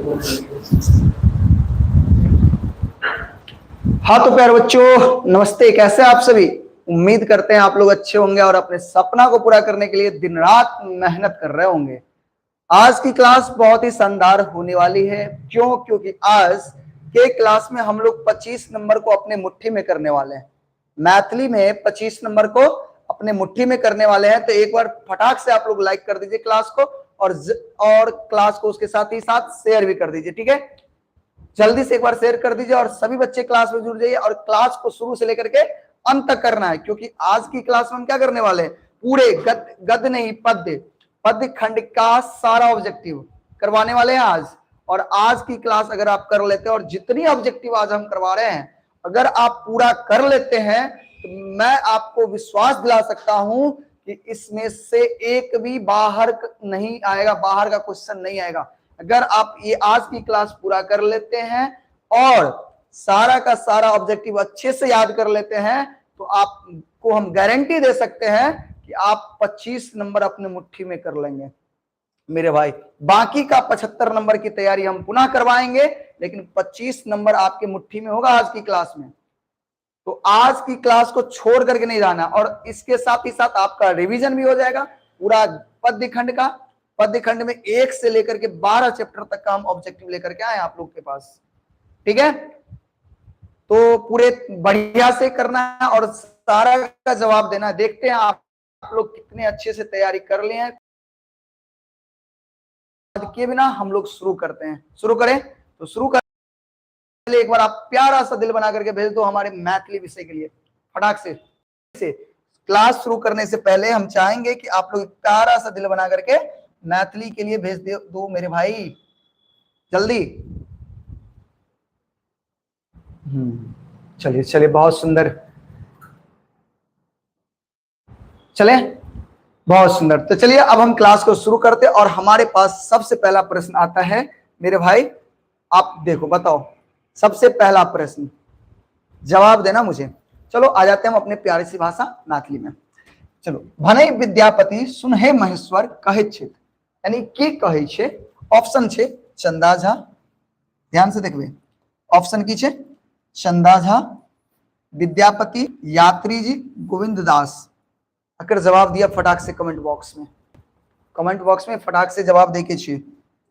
हाँ तो प्यारे बच्चों नमस्ते, कैसे हैं आप सभी। उम्मीद करते हैं आप लोग अच्छे होंगे और अपने सपना को पूरा करने के लिए दिन रात मेहनत कर रहे होंगे। आज की क्लास बहुत ही शानदार होने वाली है। क्यों? क्योंकि आज के क्लास में हम लोग 25 नंबर को अपने मुट्ठी में करने वाले हैं। मैथिली में 25 नंबर को अपने मुट्ठी में करने वाले हैं। तो एक बार फटाक से आप लोग लाइक कर दीजिए क्लास को और क्लास को उसके साथ ही साथ शेयर भी कर दीजिए, ठीक है। जल्दी से एक बार शेयर कर दीजिए और सभी बच्चे क्लास में जुड़ जाइए और क्लास को शुरू से लेकर के अंत तक करना है, क्योंकि आज की क्लास में हम क्या करने वाले हैं, पूरे गद, गद नहीं पद्य, पद्य खंड का सारा ऑब्जेक्टिव करवाने वाले हैं आज। और आज की क्लास अगर आप कर लेते हैं और जितनी ऑब्जेक्टिव आज हम करवा रहे हैं अगर आप पूरा कर लेते हैं तो मैं आपको विश्वास दिला सकता हूं कि इसमें से एक भी बाहर नहीं आएगा, बाहर का क्वेश्चन नहीं आएगा। अगर आप ये आज की क्लास पूरा कर लेते हैं और सारा का सारा ऑब्जेक्टिव अच्छे से याद कर लेते हैं तो आपको हम गारंटी दे सकते हैं कि आप 25 नंबर अपने मुट्ठी में कर लेंगे मेरे भाई। बाकी का 75 नंबर की तैयारी हम पुनः करवाएंगे, लेकिन 25 नंबर आपके मुट्ठी में होगा आज की क्लास में। तो आज की क्लास को छोड़ करके नहीं जाना और इसके साथ ही साथ आपका रिवीजन भी हो जाएगा पूरा पद्य खंड का। पद्य खंड में 1 से लेकर के 12 चैप्टर तक का हम ऑब्जेक्टिव लेकर के आए आप लोग के पास, ठीक है। तो पूरे बढ़िया से करना है और सारा का जवाब देना है। देखते हैं आप लोग कितने अच्छे से तैयारी कर लिए हैं। के बिना हम लोग शुरू करते हैं। शुरू करें तो शुरू कर एक बार आप प्यारा सा दिल बना करके भेज दो हमारे मैथिली विषय के लिए फटाक से। क्लास शुरू करने से पहले हम चाहेंगे कि आप लोग प्यारा सा दिल बना करके मैथिली के लिए भेज दो मेरे भाई, जल्दी। चलिए चलिए, बहुत सुंदर, चले बहुत सुंदर। तो चलिए अब हम क्लास को शुरू करते हैं और हमारे पास सबसे पहला प्रश्न आता है मेरे भाई, आप देखो बताओ सबसे पहला प्रश्न, जवाब देना मुझे। चलो आ जाते हैं हम अपने प्यारी सी भाषा मैथिली में। चलो, भनई विद्यापति सुनहे महेश्वर कहे छित, यानी के कहे छे। ऑप्शन छे चंदा झा, ध्यान से देखबे, ऑप्शन की छे चंदा झा, विद्यापति, यात्री जी, गोविंद दास। अगर जवाब दिया फटाक से कमेंट बॉक्स में, कमेंट बॉक्स में फटाक से जवाब देके छे।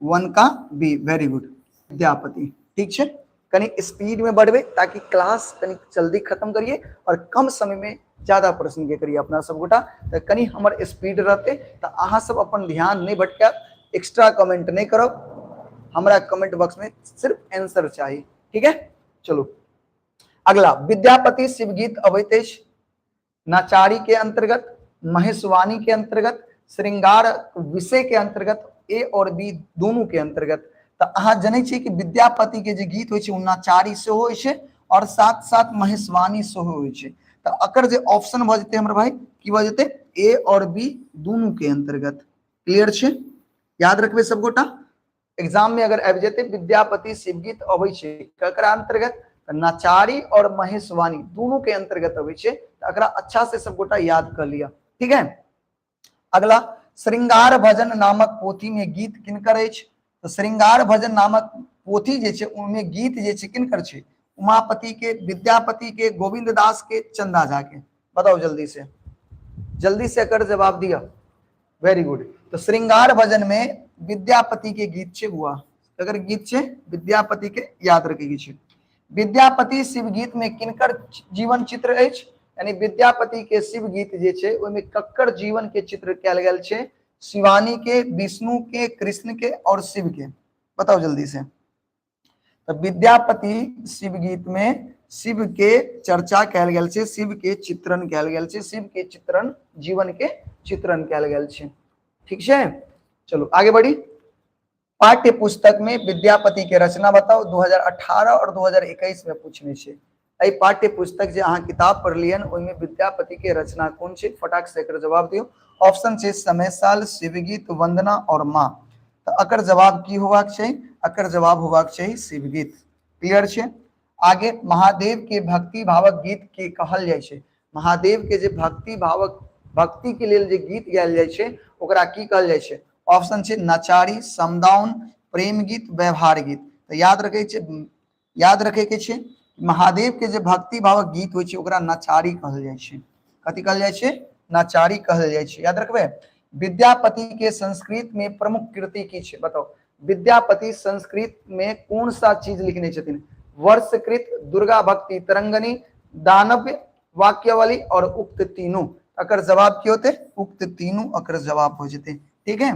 1 का बी, वेरी गुड, विद्यापति, ठीक छे। कनी स्पीड में बढ़बे ताकि क्लास कनी जल्दी खत्म करिए और कम समय में ज्यादा प्रश्न के करिए अपना सब गोटा। तो कनी हमर स्पीड रहते तो अहाँ सब अपन ध्यान नहीं भटकायब, एक्स्ट्रा कमेंट नहीं करब, हमरा कमेंट बॉक्स में सिर्फ आंसर चाहिए, ठीक है। चलो अगला, विद्यापति शिवगीत अबैत अछि नाचारी के अंतर्गत, महेशवाणी के अंतर्गत, श्रृंगार विषय के अंतर्गत, ए और बी दोनों के अंतर्गत। तो अहाँ जनै छी कि विद्यापति के जे गीत होइ छै ओ नाचारी सेहो होइ छै और साथ साथ महेशवाणी सेहो होइ छै। तो अकर जे ऑप्शन भऽ जेतै हमर भाई की भऽ जेतै, ए और बी दोनों के अंतर्गत। क्लियर छै? याद रखबै सब गोटा, एग्जाम में अगर आबि जेतै विद्यापति शिवगीत अबै छै ककरा अंतर्गत, तऽ नाचारी और महेशवाणी दोनों के अंतर्गत अबै छै। तऽ एकरा अच्छा से सब गोटा याद कर लिया, ठीक है। अगला, श्रृंगार भजन नामक पोथी में गीत किनकर अछि? तो श्रृंगार भजन नामक पोथी जे छै ओहिमे गीत जे छै किनकर छै? उमापति के, विद्यापति के, गोविंद दास के, चंदा झा के। बताओ जल्दी से, जल्दी से एकर जवाब दिया। वेरी गुड। तो श्रृंगार भजन में विद्यापति के गीत छै बुआ, अगर गीत छै विद्यापति के, याद रखे के छै। विद्यापति शिव गीत में किनकर जीवन चित्र अछि? यानी विद्यापति के शिव गीत जे छै ओहिमे ककर जीवन के चित्र कयल गेल छै? शिवानी के, विष्णु के, कृष्ण के और शिव के। बताओ जल्दी से। तो विद्यापति शिव गीत में शिव के चर्चा कयल गेल छै, शिव के चित्रण कयल गेल छै, शिव के चित्रण, जीवन के चित्रण कयल गेल छै, ठीक छै। चलो आगे बढ़ी। पाठ्य पुस्तक में विद्यापति के रचना बताओ, 2018 और 2021 में पूछने छै। एहि पाठ्य पुस्तक जे अहाँ किताब पढ़लियन ओहिमे विद्यापति के रचना कोन छै? फटाक से एकर जवाब दियौ। ऑप्शन छै समय साल, शिवगीत, वंदना और माँ। तो एकर जवाब की होबाक चाही? एकर जवाब होबाक चाही शिवगीत। क्लियर छै? आगे, महादेव के भक्ति भावक गीत के कहल जाइ छै? महादेव के जे भक्ति भावक, भक्ति के लेल जे गीत गायल जाइ छै ओकरा की कहल जाइ छै? ऑप्शन छै नचारी, समदाउन, प्रेम गीत, व्यवहार गीत। तऽ याद रखे छै, याद रखे के छै महादेव के जे भक्ति भावक गीत होइ छै ओकरा नचारी कहल जाइ छै। कथी कहल जाइ छै? नचारी कहल जाइ छै। याद रखबै। विद्यापति के संस्कृत में प्रमुख कृति की छै? बताओ, विद्यापति संस्कृत में कौन सा चीज लिखने छथिन? वर्षकृत, दुर्गा भक्ति तरंगनी, दानव्य वाक्यवली और उक्त तीनों। अकर जवाब की होते? उक्त तीनों अकर जवाब हो जेते। ठीक है,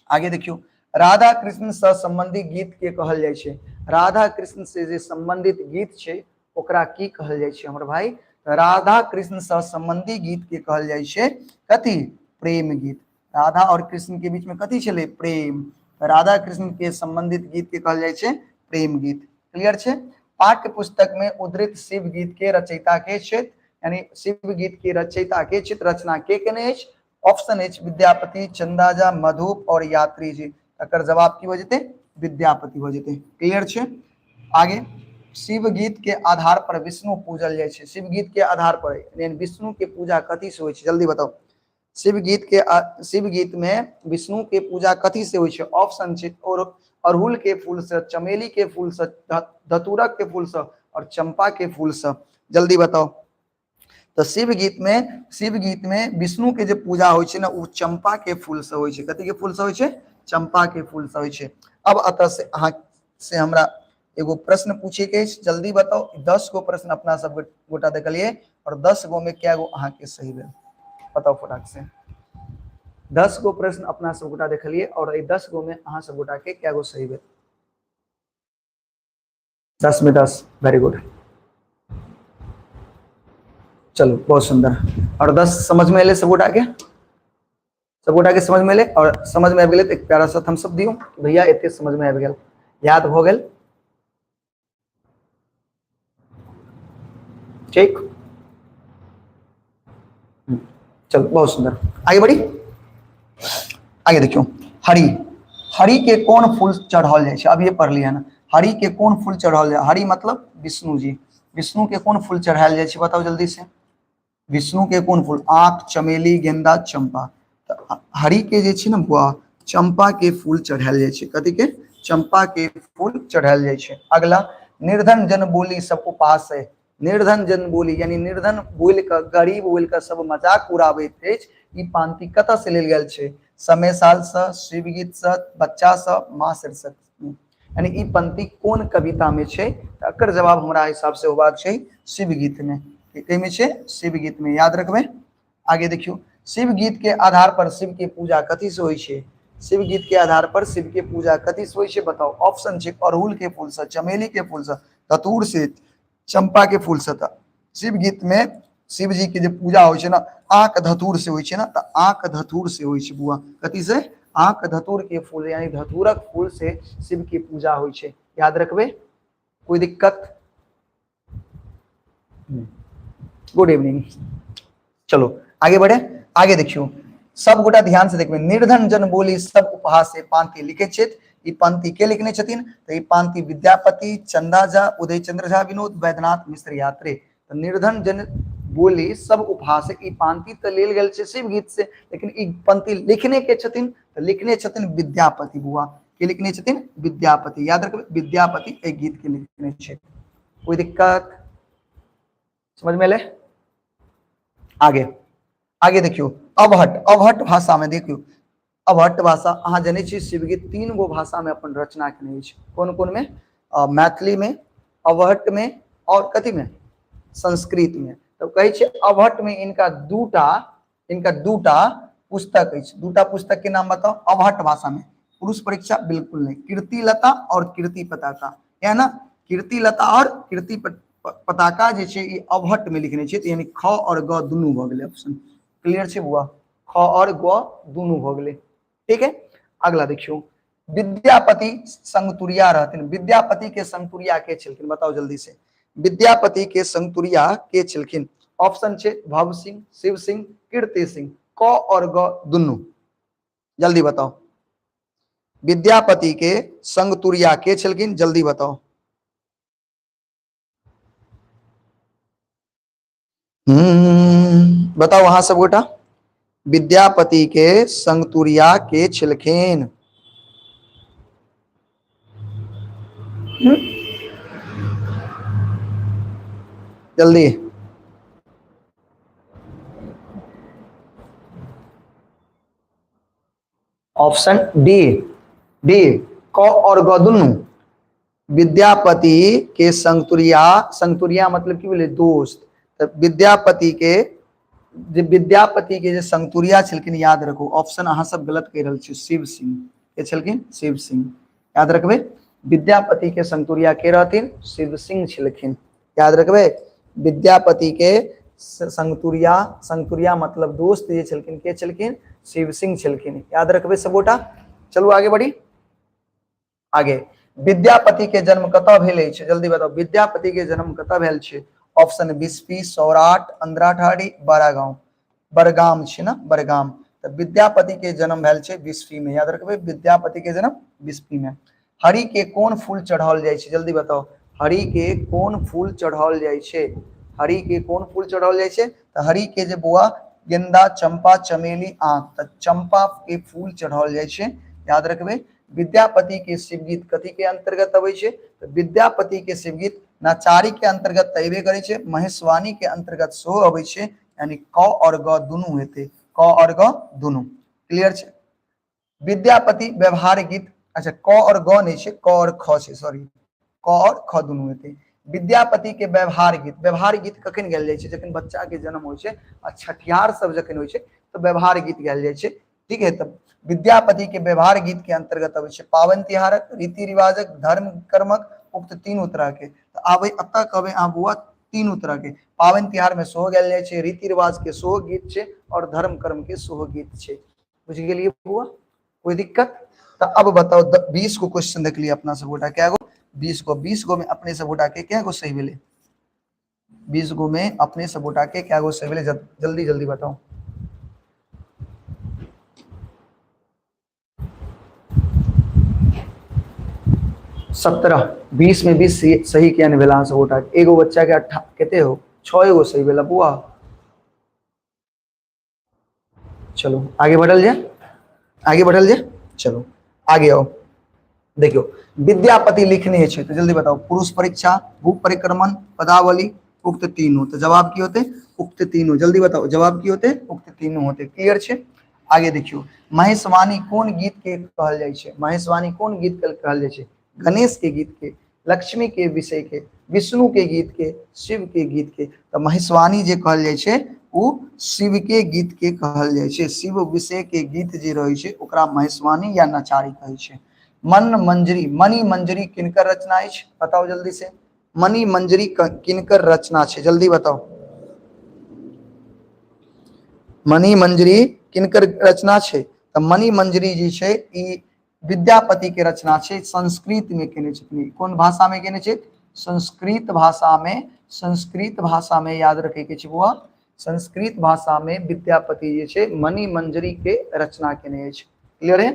आगे देखियो, राधा कृष्ण से संबंधित गीत के कहल जाइ छै? राधा कृष्ण से जे संबंधित गीत छै ओकरा की कहल जाइ छै हमर भाई? राधा कृष्ण से संबंधित गीत के कहल जाइ छै कथी? प्रेम गीत। राधा और कृष्ण के बीच में कथी छलै? प्रेम। राधा कृष्ण के संबंधित गीत के कहल जाइ छै प्रेम गीत। क्लियर छै? पाठ्य पुस्तक में उद्धृत शिव गीत के रचयिता के छथि? यानी शिव गीत के रचयिता के छथि, रचना के केने अछि? ऑप्शन अछि विद्यापति, चंदा झा, मधुप और यात्री जी। एकर जवाब की हो जेतै? विद्यापति हो जेतै। क्लियर छै? आगे, शिव गीत के आधार पर विष्णु पूजल जाइ छै। शिव गीत के आधार पर यानी विष्णु के पूजा कथी से होइ छै? जल्दी बताओ। शिव गीत के शिव गीत में विष्णु के पूजा कथी से होइ छै? ऑप्शन छै और अड़हुल के फूल से, चमेली के फूल से, धतूरक के फूल से और चंपा के फूल से। जल्दी बताओ। तो शिव गीत में विष्णु के जे पूजा होइ छै ने, ओ चंपा के फूल से होइ छै। कथी के फूल से होइ छै? चंपा के फूल से होइ छै। अब अतः से अहाँ से हमरा एगो प्रश्न पूछे के अछि, जल्दी बताओ। 10 गो प्रश्न अपना सब गोटा देखलिए और 10 गो में क्या गो अहाँ के सही भेल? बताओ फटाक से। 10 गो प्रश्न अपना सब गोटा देखलिए और 10 गो में अहाँ सब गोटा के क्या गो सही भेल? 10 में 10, वेरी गुड। चलो, बहुत सुंदर। और 10 समझ में एले सब गोटा के? सब गोटा के समझ में एले और समझ में आबि गेलै तऽ एक प्यारा सा थम्स अप दियौ, भैया एते समझ में आबि गेल, याद भऽ गेल। ठीक, चलो, बहुत सुंदर। आगे बढ़ी, आगे देखियो। हरि, हरि के कौन फूल चढ़ल जाइ छै? अभी पढ़ लिया ना। हरि के कौन फूल चढ़ल जाय? हरि मतलब विष्णु जी। विष्णु के कौन फूल चढ़ायल जाइ छै? बताओ जल्दी से। विष्णु के कौन फूल? आक, चमेली, गेंदा, चंपा। तऽ हरि के जे छै ने बुआ, चंपा के फूल चढ़ायल जाइ छै। कथी के? चंपा के फूल चढ़ायल जाइ छै। अगला, निर्धन जन बोली सब उपास है। निर्धन जन बोली यानी निर्धन बोल कऽ, गरीब बोल कऽ सब मजाक उड़ाबैत अछि। ई पांति कतऽ से लेल गेल छै? समय साल से, शिव गीत से, बच्चा से, माँ शीर्षक। यानी ई पंक्ति कोन कविता में छै? तऽ एकर जवाब हमरा हिसाब से होबाक छै शिव गीत में। में छै शिव गीत में, याद रखबै। आगे देखियौ, शिव गीत के आधार पर शिव के पूजा कथी से होइ छै? शिव गीत के आधार पर शिव के पूजा कथी से होइ छै? बताओ। ऑप्शन छै अड़हुल के फूल से, चमेली के फूल से, धतूर से, चंपा के फूल से। तऽ शिव गीत में शिव जी के जे पूजा होइ छै ने, आक धतूर से होइ छै ने। तऽ आक धतूर से होइ छै बुआ। कथी से? आक धतूर के फूल, यानी धतूरक फूल से शिव के पूजा होइ छै। याद रखबै। कोई दिक्कत? Good evening. चलो, आगे बढ़े। आगे देखियो, सब गोटा ध्यान से देखबै। निर्धन जन बोली सब उपहास से पांति लिखे छथि। ई पंक्ति के लिखने छथिन? तऽ ई पांति विद्यापति, चंदा झा, उदय चंद्र झा विनोद, वैद्यनाथ मिश्र यात्री। तऽ निर्धन जन बोली सब उपहास, ई पांति तऽ लेल गेल छै शिव गीत से, लेकिन ई पंक्ति लिखने के छथिन? तऽ लिखने छथिन विद्यापति बुआ। के लिखने छथिन? विद्यापति। याद रखबै, विद्यापति एहि गीत के लिखने छै। कोई दिक्कत? समझ में एलै? आगे, आगे देखियौ, अवहट, अवहट भाषा में देखियौ। अवहट्ट भाषा, अहाँ जनै छी, शिवगीत 3 गो भाषा में अपन रचना केने अछि। कोन कोन में? मैथिली में, अवहट्ट में और कथी में? संस्कृत में। तऽ कहै छै अवहट्ट में इनका दूटा पुस्तक अछि। दूटा पुस्तक के नाम बताओ अवहट्ट भाषा में। पुरुष परीक्षा बिल्कुल नहीं। कीर्तिलता और कीर्ति पताका है ना? कीर्तिलता और कीर्ति पताका जे छै, ई अवहट्ट में लिखने छै। यानी ख और ग दुनू भऽ गेलै ऑप्शन। क्लियर छै बुआ? ख और ग दुनू भऽ गेलै। ठीक है, अगला देखियौ, विद्यापति संगतुरिया रहथिन। विद्यापति के संगतुरिया के छलखिन? बताओ जल्दी से। विद्यापति के संगतुरिया के छलखिन? ऑप्शन छै भव सिंह, शिव सिंह, कीर्ति सिंह, क और ग दुनू। जल्दी बताओ, विद्यापति के संगतुरिया के छलखिन? जल्दी बताओ। बताओ अहाँ सब गोटा, विद्यापति के संगतुरिया के छलखिन? जल्दी। ऑप्शन डी, डी क और ग दुनू। विद्यापति के संगतुरिया, संगतुरिया मतलब की भेलै दोस्त। तऽ विद्यापति के जे, विद्यापति के जे संगतुरिया छलखिन, याद रखू ऑप्शन अहाँ सब गलत कहि रहल छी, शिव सिंह के छलखिन, शिव सिंह। याद रखबै विद्यापति के संगतुरिया के रहथिन, शिव सिंह छलखिन। याद रखबै विद्यापति के संगतुरिया, संगतुरिया मतलब दोस्त जे छलखिन, के छलखिन, शिव सिंह छलखिन। याद रखबै सबगोटा। चलू आगे बढ़ी। आगे विद्यापति के जन्म कतऽ भेल अछि, जल्दी बताउ विद्यापति के जन्म कतऽ भेल छै। ऑप्शन बिस्फी, सौराठ, अंद्राठाड़ी, बड़ागांव। बड़गाम छै ना, बड़गाम। तऽ विद्यापति के जन्म भेल छै बिस्फी में, याद रखबै विद्यापति के जन्म बिस्फी में। हरि के कोन फूल चढ़ाओल जाइ छै, जल्दी बताउ हरि के कोन फूल चढ़ाओल जाइ छै, हरि के कोन फूल चढ़ाओल जाइ छै। तऽ हरि के जे बौआ गेंदा, चंपा, चमेली, आक, तऽ चंपा के फूल चढ़ाओल जाइ छै, याद रखबै। विद्यापति के शिवगीत कथी के अंतर्गत अबै छै, तऽ विद्यापति के शिवगीत नचारी के अंतर्गत तऽ अयबे करै छै, महेशवाणी के अंतर्गत सेहो अबै छै, यानी क और ग दुनू हेतै, क और ग दुनू। क्लियर छै। विद्यापति व्यवहार गीत, अच्छा क और ग नहीं छै, क और ख छै, सॉरी क और ख दुनू हेतै। विद्यापति के व्यवहार गीत, व्यवहार गीत कखन गायल जाइ छै, जखन बच्चा के जन्म होइ छै आ छठिहार सब जखन होइ छै तऽ व्यवहार गीत गायल जाइ छै, ठीक है। तऽ विद्यापति के व्यवहार गीत के अंतर्गत अबै छै पावन तिहारक, रीति रिवाजक, धर्म कर्मक, उक्त तीनू तरह के। तऽ आबै एतऽ कहबै अहाँ बौआ तीनू तरह के, पावन तिहार में सेहो गायल जाइ छै, रीति रिवाज के सेहो गीत छै और धर्म कर्म के सेहो गीत छै। बुझि गेलियै बौआ, कोई दिक्कत? तऽ अब बताउ 20 गो क्वेश्चन देखलियै अपना सब गोटा, कै गो? 20 गो। 20 गो में अपने सब गोटा के कै गो सही भेलै? 20 गो में अपने सब गोटा के कै गो सही भेलै? जल्दी जल्दी बताउ। 17, 20 में 20 सही किया नहीं भेल अहाँ सब गोटा के? एगो बच्चा के अट्ठा कते हो, 6 गो सही भेल बौआ। चलो आगे बढ़ल जाए, आगे बढ़ल जाए, चलो आगे आओ। देखियो विद्यापति लिखने छै तो जल्दी बताओ, पुरुष परीक्षा, भू परिक्रमण, पदावली, उक्त तीनों। तो जवाब की होते? उक्त तीनों। जल्दी बताओ जवाब की होते? उक्त तीनों होते। क्लियर छै। आगे देखियो महेशवाणी कोन गीत के कहल जाइ छै? महेशवाणी कोन गीत के कहल जाइ छै? गणेश के गीत के, लक्ष्मी के विषय के, विष्णु के गीत के, शिव के गीत के। तऽ महेशवाणी जे कहल जाइ छै ओ शिव के गीत के कहल जाइ छै। शिव विषय के गीत जे रहै छै ओकरा महेशवाणी या नचारी कहै छै। मन मंजरी, मणि मंजरी किनकर रचना अछि? बताउ जल्दी से, मणि मंजरी किनकर रचना छै? जल्दी बताउ, मणि मंजरी किनकर रचना छै? तऽ मणि मंजरी जे छै ई विद्यापति के रचना छै, संस्कृत में केने छथिन। कोन भाषा में केने छथि? संस्कृत भाषा में। संस्कृत भाषा में याद रखे के छै बौआ, संस्कृत भाषा में विद्यापति जे छै मणि मंजरी के रचना केने अछि। क्लियर है।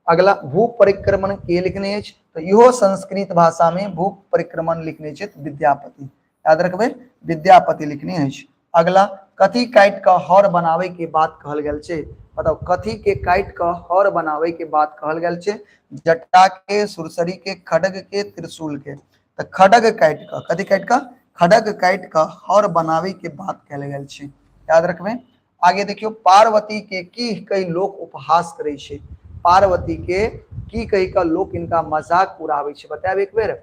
अगला भू परिक्रमण के लिखने अछि? तऽ इहो संस्कृत भाषा में भू परिक्रमण लिखने छथि विद्यापति। याद रखबै विद्यापति लिखने अछि। अगला कथी काटि कऽ हर बनाबै के बात कहल गेल छै? बताउ कथी के काटि कऽ हर बनाबै के बात कहल गेल छै? जटा के, सुरसरी के, खड़ग के, त्रिशूल के। तऽ खड़ग काटि कऽ, कथी काटि कऽ? खड़ग काटि कऽ हर बनाबै के बात कहल गेल छै। याद रखबै। आगे देखियौ पार्वती के की कहि लोक उपहास करै छै? पार्वती के की कहि कऽ लोक इनका मजाक उड़ाबै छै? बतायब एक बेर,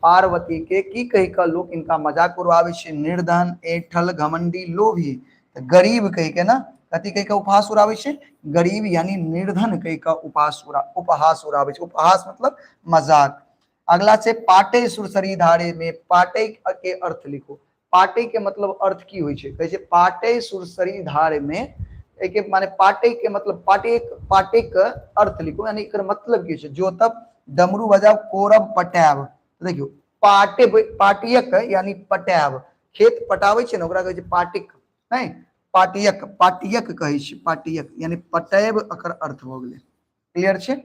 पार्वती के की कहि कऽ लोक इनका मजाक उड़ाबै छै? निर्धन, ऐठल, घमंडी, लोभी। तऽ गरीब कहि के ना, कथी कहि के उपहास उड़ाबै छै? गरीब यानी निर्धन कहि कऽ उपहास उड़ाबै छै। उपहास मतलब मजाक। अगला छै पाटे सुरसरी धारे में पाटे के अर्थ लिखो। पाटे के मतलब अर्थ की होइ छै? कहै छै पाटे सुरसरी धारे में, एके माने पाटे के मतलब पाटे, पाटे के अर्थ लिखो, यानी एकर मतलब की होइ छै? जोतब, डमरू बजाब, कोरब, पटायब। देखियौ पाटे, पाटियक यानी पटायब, खेत पटाबै छै ने ओकरा कहै छै पाटिक, नहि पाटियक, पाटियक कहै छै, पाटियक यानी पटायब एकर अर्थ भऽ गेलै। क्लियर छै।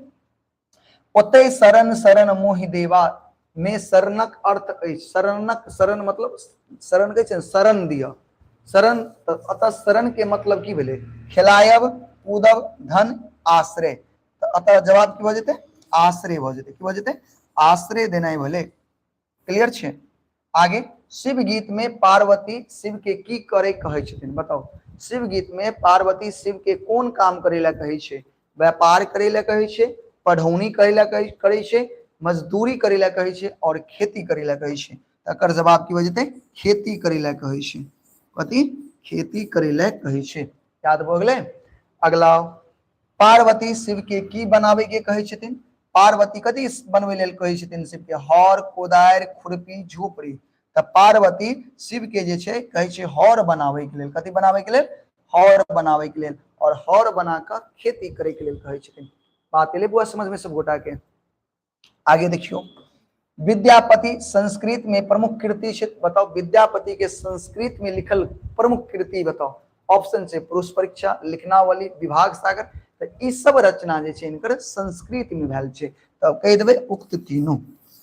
ओतै शरण शरण मोहि देवा में शरणक अर्थ अछि, शरणक, शरण मतलब शरण कहै छै ने, शरण दिअ, शरण, अतः शरण के मतलब की भेलै? खेलायब, कूदब, धन, आश्रय। तऽ अतः जवाब की भऽ जेतै? आश्रय भऽ जेतै। की भऽ जेतै? आश्रय देनाइ भेलै। क्लियर छै? आगे शिव गीत में पार्वती शिव के की करे कहै छथिन? बताउ, शिव गीत में पार्वती शिव के कोन काम करे ला कहै छै? व्यापार करे ला कहै छै, पढ़ौनी करे ला करै छै, मजदूरी करे ला कहै छै और खेती करे ला कहै छै। तकर जवाब की भऽ जेतै? खेती करे ला कहै छै। कथी? खेती करे ला कहै छै। याद भऽ गेलै? अगला, पार्वती शिव के की बनावे के कहै छथिन? पार्वती कथी बनबै लेल कहै छथिन शिव के? हर, कोदारि, खुरपी, झोपड़ी। तऽ पार्वती शिव के जे छै कहै छै हर बनाबै के लेल। कथी बनाबै के लेल? हर बनाबै के लेल, और हर बना कऽ खेती करे के लेल कहै छथिन। बात एलै बुआ समझ में सब गोटा के? आगे देखियो, विद्यापति संस्कृत में प्रमुख कृति छै। बताओ, विद्यापति के संस्कृत में लिखल प्रमुख कृति बताओ। ऑप्शन छै पुरुष परीक्षा, लिखनावली, विभाग सागर। तऽ ई सब रचना जे छै इनकर संस्कृत में भेल छै। तब कहि देबै उक्त तीनू।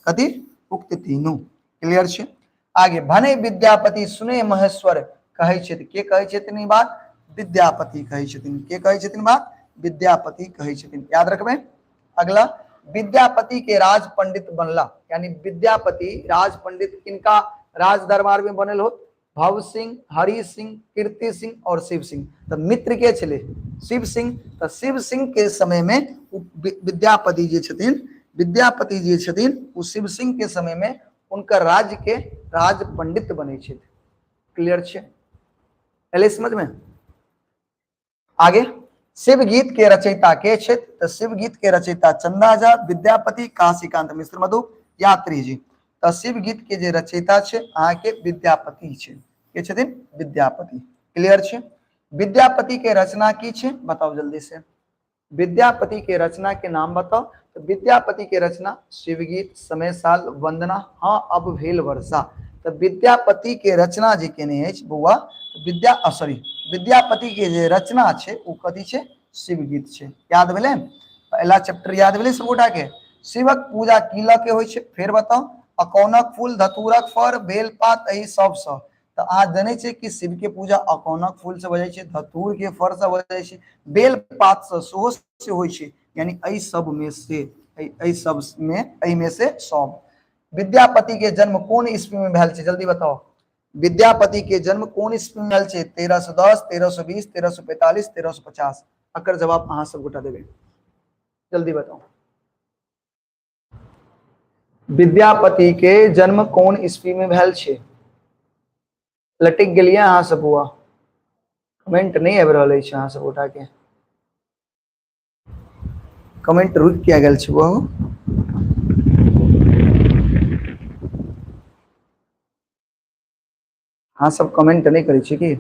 कथी? उक्त तीनू। क्लियर छै? आगे, भने विद्यापति सुने महेश्वर कहै छथि। के कहै छथिन ई बात? विद्यापति कहै छथिन। के कहै छथिन बात? विद्यापति कहै छथिन। याद रखबै। अगला, विद्यापति के राज पंडित बनला, यानी विद्यापति राज पंडित किनका राज दरबार में बनल हो? भव सिंह, हरि सिंह, कीर्ति सिंह और शिव सिंह। तो मित्र के छले शिव सिंह। तो शिव सिंह के समय में विद्यापति जे छथिन, विद्यापति जे छथिन ओ शिव सिंह के समय में उनकर राज्य के राज पंडित बने छथि। क्लियर छै? एलै समझ में? आगे, शिव गीत के रचयिता के छथि? तऽ शिव गीत के रचयिता चंदा झा, विद्यापति, काशीकांत मिश्र मधु, यात्री जी। तऽ शिव गीत के जे रचयिता छै अहाँके विद्यापति छै। के छथिन? विद्यापति। क्लियर छै? विद्यापति के रचना की छै? बताउ जल्दी से, विद्यापति के रचना के नाम बताउ। तऽ विद्यापति के रचना शिवगीत, समय साल, वंदना, हाँ अब भेल वर्षा। तऽ विद्यापति के रचना जे केने अछि बौआ, विद्या सॉरी विद्यापति के जे रचना छै ओ कथी छै? शिवगीत छै। याद भेलै? पहला चैप्टर याद भेलै सब गोटा के? शिवक पूजा की लऽ के होइ छै? फेर बताउ। अकौनक फूल, धतूरक फर, बेलपात, एहि सबसँ। तऽ अहाँ जनै छियै कि शिव के पूजा अकौनक फूल से भऽ जाइ छै, धतूर के फर से भऽ जाइ छै, बेलपात से सेहो से होइ छै, यानी एहि सब में से एहि सब में एहि में से सब। विद्यापति के जन्म कोन ईस्वी में भेल छै? जल्दी बताओ, विद्यापति के जन्म कोन ईस्वी में भेल छै? 1310, 1320, 1345, 1350। एकर जवाब अहाँ सब गोटा देबै, जल्दी बताओ। विद्यापति के जन्म कोन ईस्वी में भेल छै? लटकि गेलियै अहाँ सब बुआ, कमेंट नहि आबि रहल अछि अहाँ सब गोटा के, कमेंट रुकि किया गेल छै बुआ? अहाँ सब कमेंट नहि करै छी की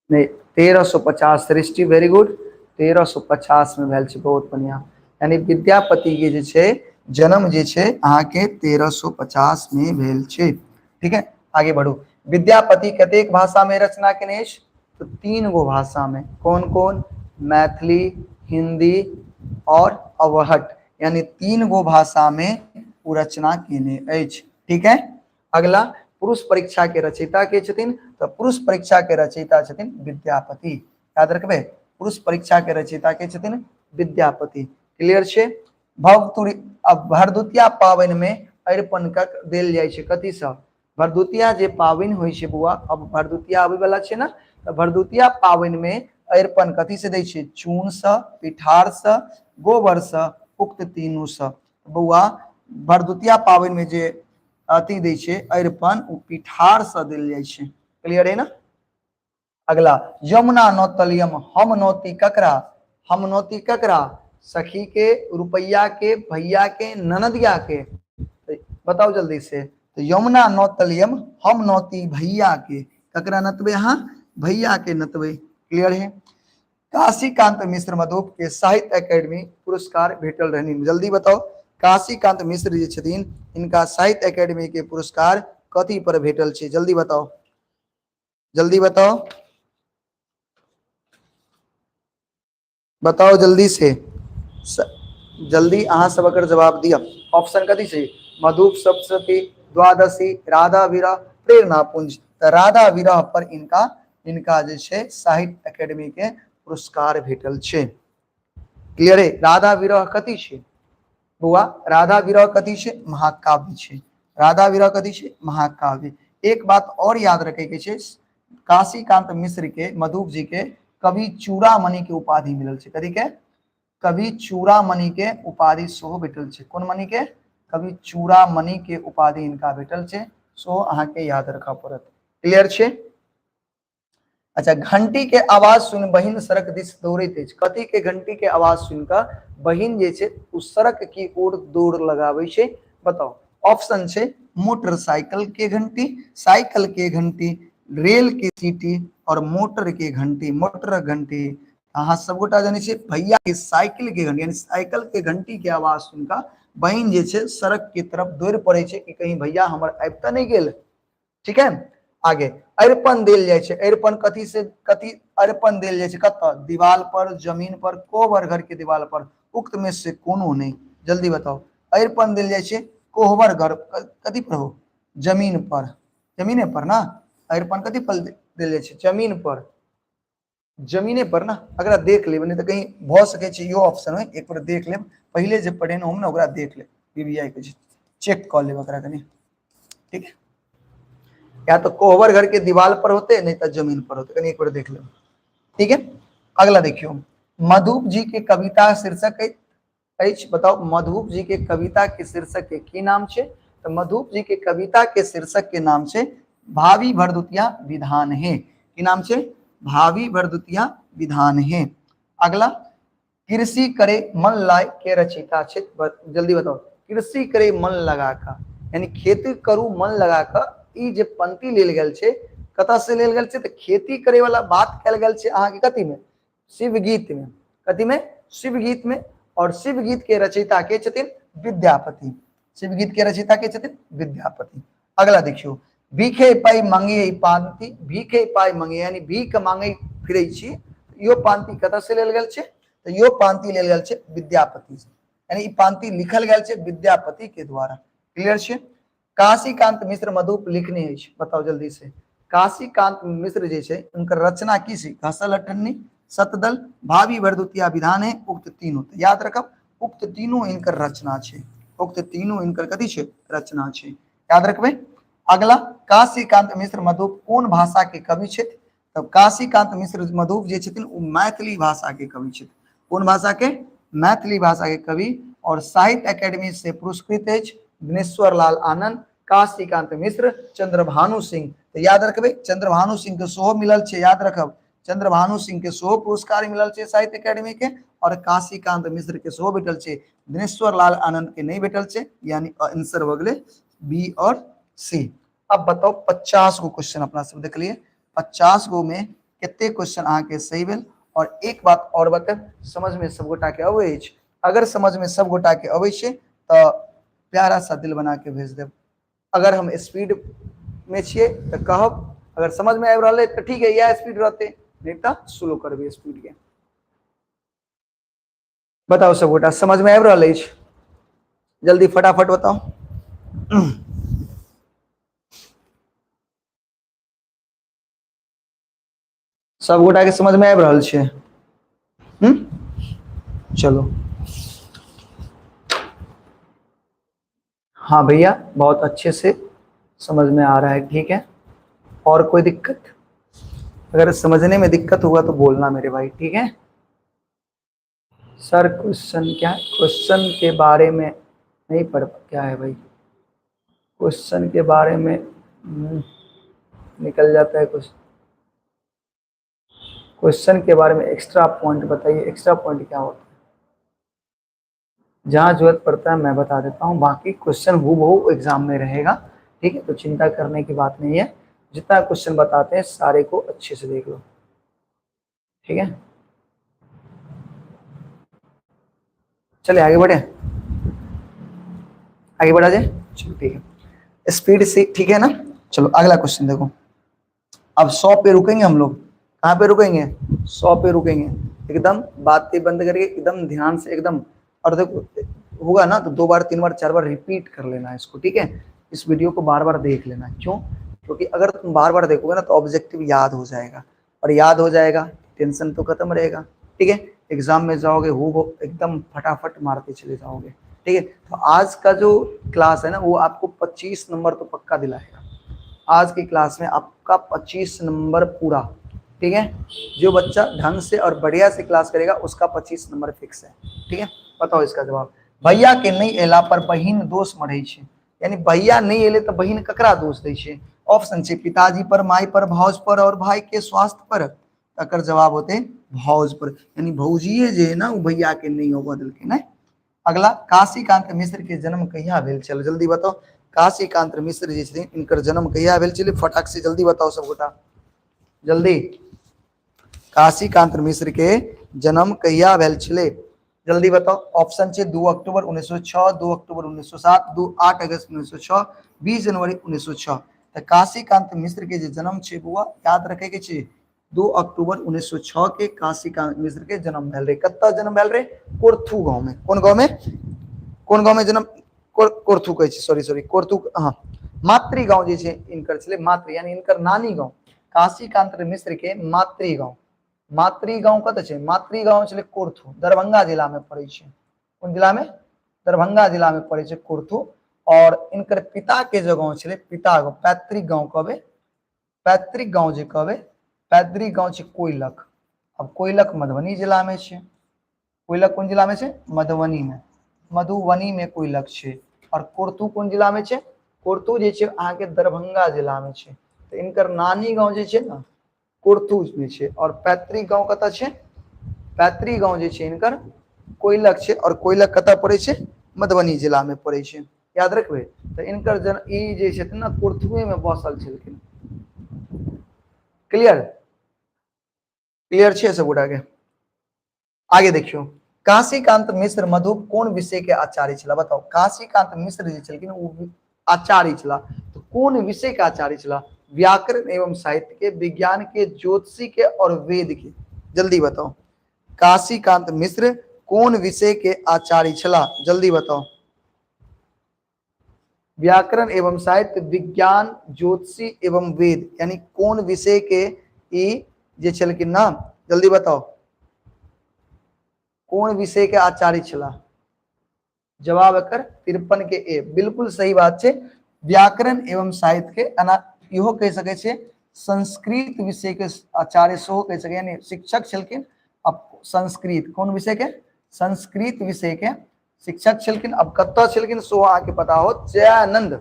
नहि? 1350, सृष्टि वेरी गुड, 1350 में भेल छै, बहुत बढ़िया। यानी विद्यापति के जे छै जन्म जे छै अहाँके 1350 में भेल छै। ठीक है, आगे बढ़ू। विद्यापति कतेक भाषा में रचना केने अछि? तो 3 गो भाषा में। कौन कौन? मैथिली, हिंदी और अवहट, यानी 3 गो भाषा में ओ रचना केने अछि। ठीक है, अगला, पुरुष परीक्षा के रचयिता के छथिन? तऽ पुरुष परीक्षा के रचयिता छथिन विद्यापति। याद रखबै, पुरुष परीक्षा के रचयिता के छथिन विद्यापति। क्लियर छै? भवतुरी अब भरदुतिया पाबनि में अरिपन कक देल जाइ छै कथी सँ? भरदुतिया जे पाबनि होइ छै बौआ, अब भरदुतिया आबै वाला छै ने, तऽ भरदुतिया पाबनि में अरिपन कथी से दै छै? चून सँ, पिठार सँ, गोबर सँ, उक्त तीनू सँ। बौआ भरदुतिया पाबनि में जे अथी दै छै अरिपन, ओ पिठार से देल जाइ छै। क्लियर है ना? अगला, यमुना नौतलियम हम नौती ककरा? हम नौती ककरा? सखी के, रुपैया के, भैया के, ननदिया के? तो बताओ जल्दी से। तो यमुना नौतलियम हम नौती भैया के। ककरा नतबे अहाँ? भैया के नतबे। क्लियर है? काशीकांत मिश्र मधुप के साहित्य अकेडमी पुरस्कार भेटल रहनी। जल्दी बताओ, काशीकांत मिश्र जे छथिन इनका साहित्य अकेडमी के पुरस्कार कथी पर भेटल छै? जल्दी बताओ, जल्दी बताओ, बताओ जल्दी से, जल्दी अहाँ सब एकर जवाब दिअ। ऑप्शन कथी छै? मधुप सप्तशती, द्वादशी, राधा विरह, प्रेरणा पुंज। तऽ राधा विरह पर इनका इनका जे छै साहित्य अकेडमी के पुरस्कार भेटल छै। क्लियर है? राधा विरह कथी छै बौआ? राधा विरह कथी छै? महाकाव्य छै। राधा विरह कथी छै? महाकाव्य। एक बात और याद रखे के छै, काशीकांत मिश्र के मधुप जी के कवि चूड़ामणि के उपाधि मिलल छै। कथी के? कवि चूड़ामणि के उपाधि सेहो भेटल छै। कोन मणि के? कवि चूड़ामणि के उपाधि इनका भेटल छै, सो अहाँ के याद रखऽ पड़त। क्लियर छै? अच्छा, घंटी के आवाज सुन बहिन सड़क दिस दौड़ैत अछि। कथी के घंटी के आवाज सुन कऽ बहिन जे छै ओ सड़क की ओर दौड़ लगाबै छै? बताउ। ऑप्शन छै मोटरसाइकिल के घंटी, साइकिल के घंटी, रेल के सीटी और मोटर के घंटी। मोटर घंटी अहाँ सबगोटा जानै छियै भैया के साइकिल के घंटी, यानी साइकिल के घंटी के आवाज सुन कऽ बहिन जे छै सड़क के तरफ दौड़ पड़ै छै कि कहीं भैया हमर आबि तऽ नहि गेल। ठीक है, आगे अरिपन देल जाइ छै। अरिपन कथी से कथी अरिपन देल जाइ छै? कतऽ? दीवाल पर, जमीन पर, कोहबर घर के दीवाल पर, उक्त में से कोनो नहि। जल्दी बताउ, अरिपन देल जाइ छै कोहबर घर कथी पर हो? जमीन पर, जमीने पर ना। अरिपन कथी पर देल जाइ छै? जमीन पर, जमीने पर ना। अगरा देख लेब, नहीं तो कहीं भऽ सकै छै इहो ऑप्शन होइ, एक बेर देख लेब। पहिले जे पढ़ेलहुँ हम ने ओकरा देख लेब, बीबीआई के चेक कऽ लेब ओकरा कनि, ठीक है। या तो कोहबर घर के दीवार पर होते, नहीं तो जमीन पर होते, कनि एक बेर देख लेब, ठीक है। अगला देखियो, मधुप जी के कविता शीर्षक अछि, बताओ मधुप जी के कविता के शीर्षक के की नाम छै? तो मधुप जी के कविता के शीर्षक के नाम छै भावी भरदुतिया विधान है। की नाम छै? भावी भरदुतिया विधान है। अगला, कृषि करे मन लाय के रचयिता छै, जल्दी बताओ। कृषि करे मन लगा का, यानी खेती करू मन लगा का, ई जे पंक्ति लेल गेल छै कतऽ से लेल गेल छै? तऽ खेती करे वाला बात कयल गेल छै अहाँके कथी में? शिव गीत में। कथी में? शिव गीत में। और शिव गीत के रचयिता के छथिन? विद्यापति। शिव गीत के रचयिता के छथिन? विद्यापति। अगला देखियो, भीखे पाई मांगे पांति, भीखे पाई मांगे यानी भीख मांगे फिरे छी, यो पांति कतऽ से लेल गेल छै? तऽ यो पांति लेल गेल छै विद्यापति से, यानी ई पांति लिखल गेल छै विद्यापति के द्वारा। क्लियर छै? काशीकांत मिश्र मधुप लिखने अछि, बताउ जल्दी से। काशीकांत मिश्र जे छै उनकर रचना की छै? घसल अठन्नी, शतदल, भावी भरदुतिया विधान है, उक्त तीनों। तो याद रखब उक्त तीनों इनकर रचना छै, उक्त तीनों इनकर कथी छै? रचना छै, याद रखबै। अगला, काशीकांत मिश्र मधुप कोन भाषा के कवि छथि? तब काशीकांत मिश्र मधुप जे छथिन ओ मैथिली भाषा के कवि छथि। कोन भाषा के? मैथिली भाषा के कवि और साहित्य एकेडमी से पुरस्कृत अछि दिनेश्वर लाल आनंद, काशीकांत मिश्र, चंद्रभानु सिंह। तो याद रखबै चंद्रभानु सिंह के सेहो मिलल छै, याद रखब चंद्रभानु सिंह के सेहो पुरस्कार मिलल छै साहित्य एकेडमी के, और काशीकांत मिश्र के सेहो भेटल छै, दिनेश्वर लाल आनंद के नहीं भेटल छै, यानी आंसर भऽ गेलै बी और सी। अब बताओ 50 गो क्वेश्चन अपना सब देखलिए, 50 गो में कते क्वेश्चन अहाँ के सही भेल? और एक बात और बतायब, समझ में सब गोटा के अबै अछि? अगर समझ में सब गोटा के अबै छै तऽ प्यारा सा दिल बना के भेज देब। अगर हम स्पीड में छियै तऽ कहब, अगर समझ में आबि रहल है तऽ ठीक है इएह स्पीड रहतै, नहीं तऽ स्लो करबै स्पीड के। बताउ सब गोटा समझ में आबि रहल अछि? जल्दी फटाफट बताउ। सब गोटा के समझ में आबि रहल छै? चलो हाँ भैया बहुत अच्छे से समझ में आ रहा है, ठीक है। और कोई दिक्कत? अगर समझने में दिक्कत हुआ तो बोलना मेरे भाई, ठीक है। सर क्वेश्चन क्या है? क्वेश्चन के बारे में नहीं पढ़, क्या है भाई क्वेश्चन के बारे में? निकल जाता है कुछ। क्वेश्चन के बारे में एक्स्ट्रा पॉइंट बताइए। एक्स्ट्रा पॉइंट क्या होता है? जहाँ जरूरत पड़ता है मैं बता देता हूँ, बाकी क्वेश्चन हूबहू एग्जाम में रहेगा, ठीक है। तो चिंता करने की बात नहीं है, जितना क्वेश्चन बताते हैं सारे को अच्छे से देख लो, ठीक है। चलिए आगे बढ़े, आगे बढ़ा जाए, चलो ठीक है, स्पीड से ठीक है ना। चलो अगला क्वेश्चन देखो। अब 100 पे रुकेंगे हम लोग, कहाँ पे रुकेंगे? 100 पे रुकेंगे, एकदम बातें बंद करके एकदम ध्यान से एकदम। और देखो होगा ना तो 2 बार 3 बार 4 बार रिपीट कर लेना इसको, ठीक है। इस वीडियो को बार बार देख लेना, क्यों? क्योंकि अगर तुम बार बार देखोगे ना तो ऑब्जेक्टिव याद हो जाएगा, और याद हो जाएगा टेंशन तो खत्म रहेगा, ठीक है। एग्जाम में जाओगे हो एकदम फटाफट मारते चले जाओगे, ठीक है, तो आज का जो क्लास है ना वो आपको 25 नंबर तो पक्का दिलाएगा। आज की क्लास में आपका 25 नंबर पूरा। ठीक है, जो बच्चा ढंग से और बढ़िया से क्लास करेगा उसका 25 नंबर फिक्स है। ठीक है, बताओ इसका जवाब। भैया के नहीं एला पर बहिन दोष मढ़ै छै, यानी भैया नहीं एले तो बहिन ककरा दोष दै छै? ऑप्शन छै पिताजी पर, माय पर, भाउज पर और भाई के स्वास्थ्य पर। तकर जवाब होते भाउज पर, यानी भौजिए जे है ना वो भैया के नहीं होबऽ देलकै ने। अगला, काशीकांत मिश्र के जन्म कहिया भेल छल? जल्दी बताओ। काशीकांत मिश्र जे छथिन इनकर जन्म कहिया भेल छलै? फटाक से जल्दी बताओ सब गोटा, जल्दी। काशीकांत मिश्र के जन्म कहिया भेल छलै? जल्दी बताओ। ऑप्शन छै 2 अक्टूबर 1906, 2 अक्टूबर 1907, 2 8 अगस्त 1906, 20 जनवरी 1906। तऽ काशीकांत मिश्र के जे जन्म छै बौआ, याद रखे के छै 2 अक्टूबर 1906 के काशीकांत मिश्र के जन्म भेल रहे। कतऽ जन्म भेल रहे? कोर्थू गांव में। कोन गांव में? कोन गांव में जन्म? कोर्थू कहै छै, सॉरी सॉरी, कोर्थू, हाँ, मातृ गांव जे छै इनकर छलै मातृ, यानी इनकर नानी गांव। काशीकांत मिश्र के मातृ गांव, मातृ गांव कतऽ छै? मातृ गांव छलै कोर्थू, दरभंगा जिला में पड़ै छै। कोन जिला में? दरभंगा जिला में पड़ै छै कोर्थू। और इनकर पिता के जो गांव छलै, पिता गांव, पैतृक गांव कहबै, पैतृक गांव जे कहबै, पैतृक गांव छै कोइलख। अब कोइलख मधुबनी जिला में छै। कोइलख कोन जिला में छै? मधुबनी में, मधुबनी में कोइलख छै। और कोर्थू कोन जिला में छै? कोर्थू जे छै अहाँके दरभंगा जिला में छै। तऽ इनकर नानी गांव जे छै ने कोर्थू में छै। और पैतृक गांव कतऽ छै? पैतृक गांव जे छै इनकर कोइलख छै। और कोइलख कतऽ पड़ै छै? मधुबनी जिला में पड़ै छै। याद रखबै। तऽ इनकर जन ई जे छथिन ने कोर्थुए में बसल छलखिन। क्लियर? क्लियर छै सब गोटा के? आगे देखियौ, काशीकांत मिश्र मधुप कोन विषय के आचार्य छला? बताओ। काशीकांत मिश्र जे छलखिन ओ आचार्य छला, तो कोन विषय के आचार्य छला? व्याकरण एवं साहित्य के, विज्ञान के, ज्योतिषी के और वेद के। जल्दी बताओ, काशीकांत मिश्र कोन विषय के आचार्य छला? जल्दी बताओ। व्याकरण एवं साहित्य, विज्ञान, ज्योतिषी एवं वेद, यानी कोन विषय के ई जे छलखिन ना, जल्दी बताओ कोन विषय के आचार्य छला? जवाब एकर 53 के ए, बिल्कुल सही बात छै। व्याकरण एवं साहित्य के, एना इहो कहि सकै छै संस्कृत विषय के आचार्य सेहो कहि सकै, यानी शिक्षक छलखिन। अब संस्कृत कोन विषय के? संस्कृत विषय के शिक्षक छलखिन। अब कतऽ छलखिन सेहो अहाँके पता होत, जयानंद।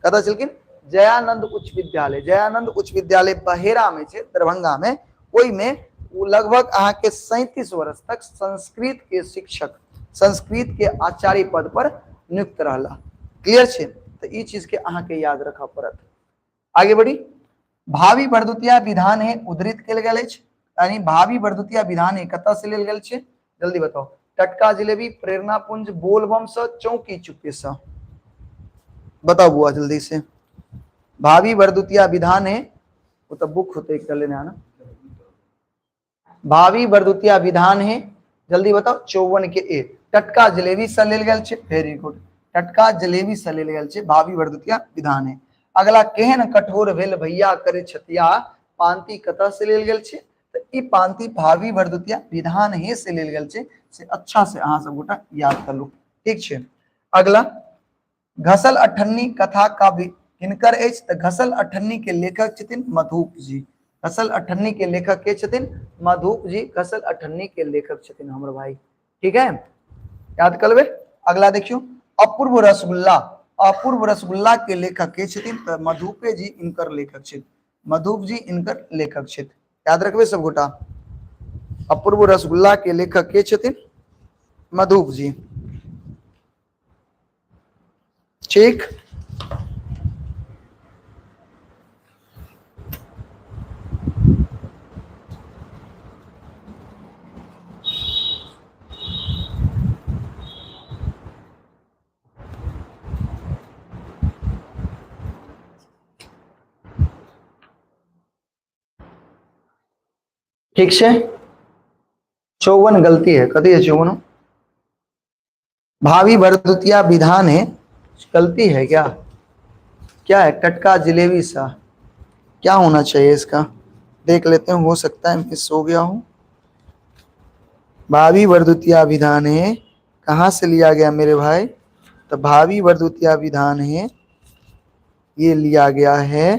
कतऽ छलखिन? जयानंद उच्च विद्यालय। जयानंद उच्च विद्यालय बहेरा में छै, दरभंगा में। ओहिमे ओ लगभग अहाँके 37 वर्ष तक संस्कृत के शिक्षक, संस्कृत के आचार्य पद पर नियुक्त रहला। क्लियर छै? तऽ ई चीज के अहाँके याद रखऽ पड़त। आगे बढ़ी। भावी भरदुतिया विधान है उद्धृत कयल गेल अछि, यानी भावी भरदुतिया विधान है कतऽ से लेल गेल छै? जल्दी बताओ। टटका जिलेबी, प्रेरणा पुंज, बोलबम से, चौकी चुप्पे से। बताओ बुआ जल्दी से। भावी भरदुतिया विधान है, वो तो बुक होते एक लेने आना। भावी भरदुतिया विधान है, जल्दी बताओ। 54 के ए, टटका जलेबी से लेल गेल छै। वेरी गुड, टटका जलेबी से लेल गेल छै भावी भरदुतिया विधान है। अगला, केहन कठोर भेल भैया करे छतिया, पांति कतऽ से लेल गेल छै? तऽ ई पांति भावी भरदुतिया विधान हे से लेल गेल छै, से अच्छा से अहाँ सब गोटा याद कर लू। ठीक छै। अगला, घसल अठन्नी कथा काव्य किनकर अछि? तऽ घसल अठन्नी के लेखक छथिन मधुप जी। घसल अठन्नी के लेखक के छथिन? मधुप जी घसल अठन्नी के लेखक छथिन हमर भाई। ठीक है, याद कर लेबै। अगला देखियौ, अपूर्व रसगुल्ला, अपूर्व रसगुल्ला के लेखक के छथिन? तऽ मधुपे जी इनकर लेखक छथि। मधुप जी इनकर लेखक छथि। याद रखबै सब गोटा, अपूर्व रसगुल्ला के लेखक के छथिन? मधुप जी। ठीक। ठीक छै। 54 गलती है, कथी है 54? भावी भरदुतिया विधान है, गलती है क्या? क्या है? टटका जिलेबी सा क्या होना चाहिए इसका? देख लेते हैं, हो सकता है मिस हो गया हूं। भावी भरदुतिया विधान है कहाँ से लिया गया मेरे भाई? तो भावी भरदुतिया विधान है ये लिया गया है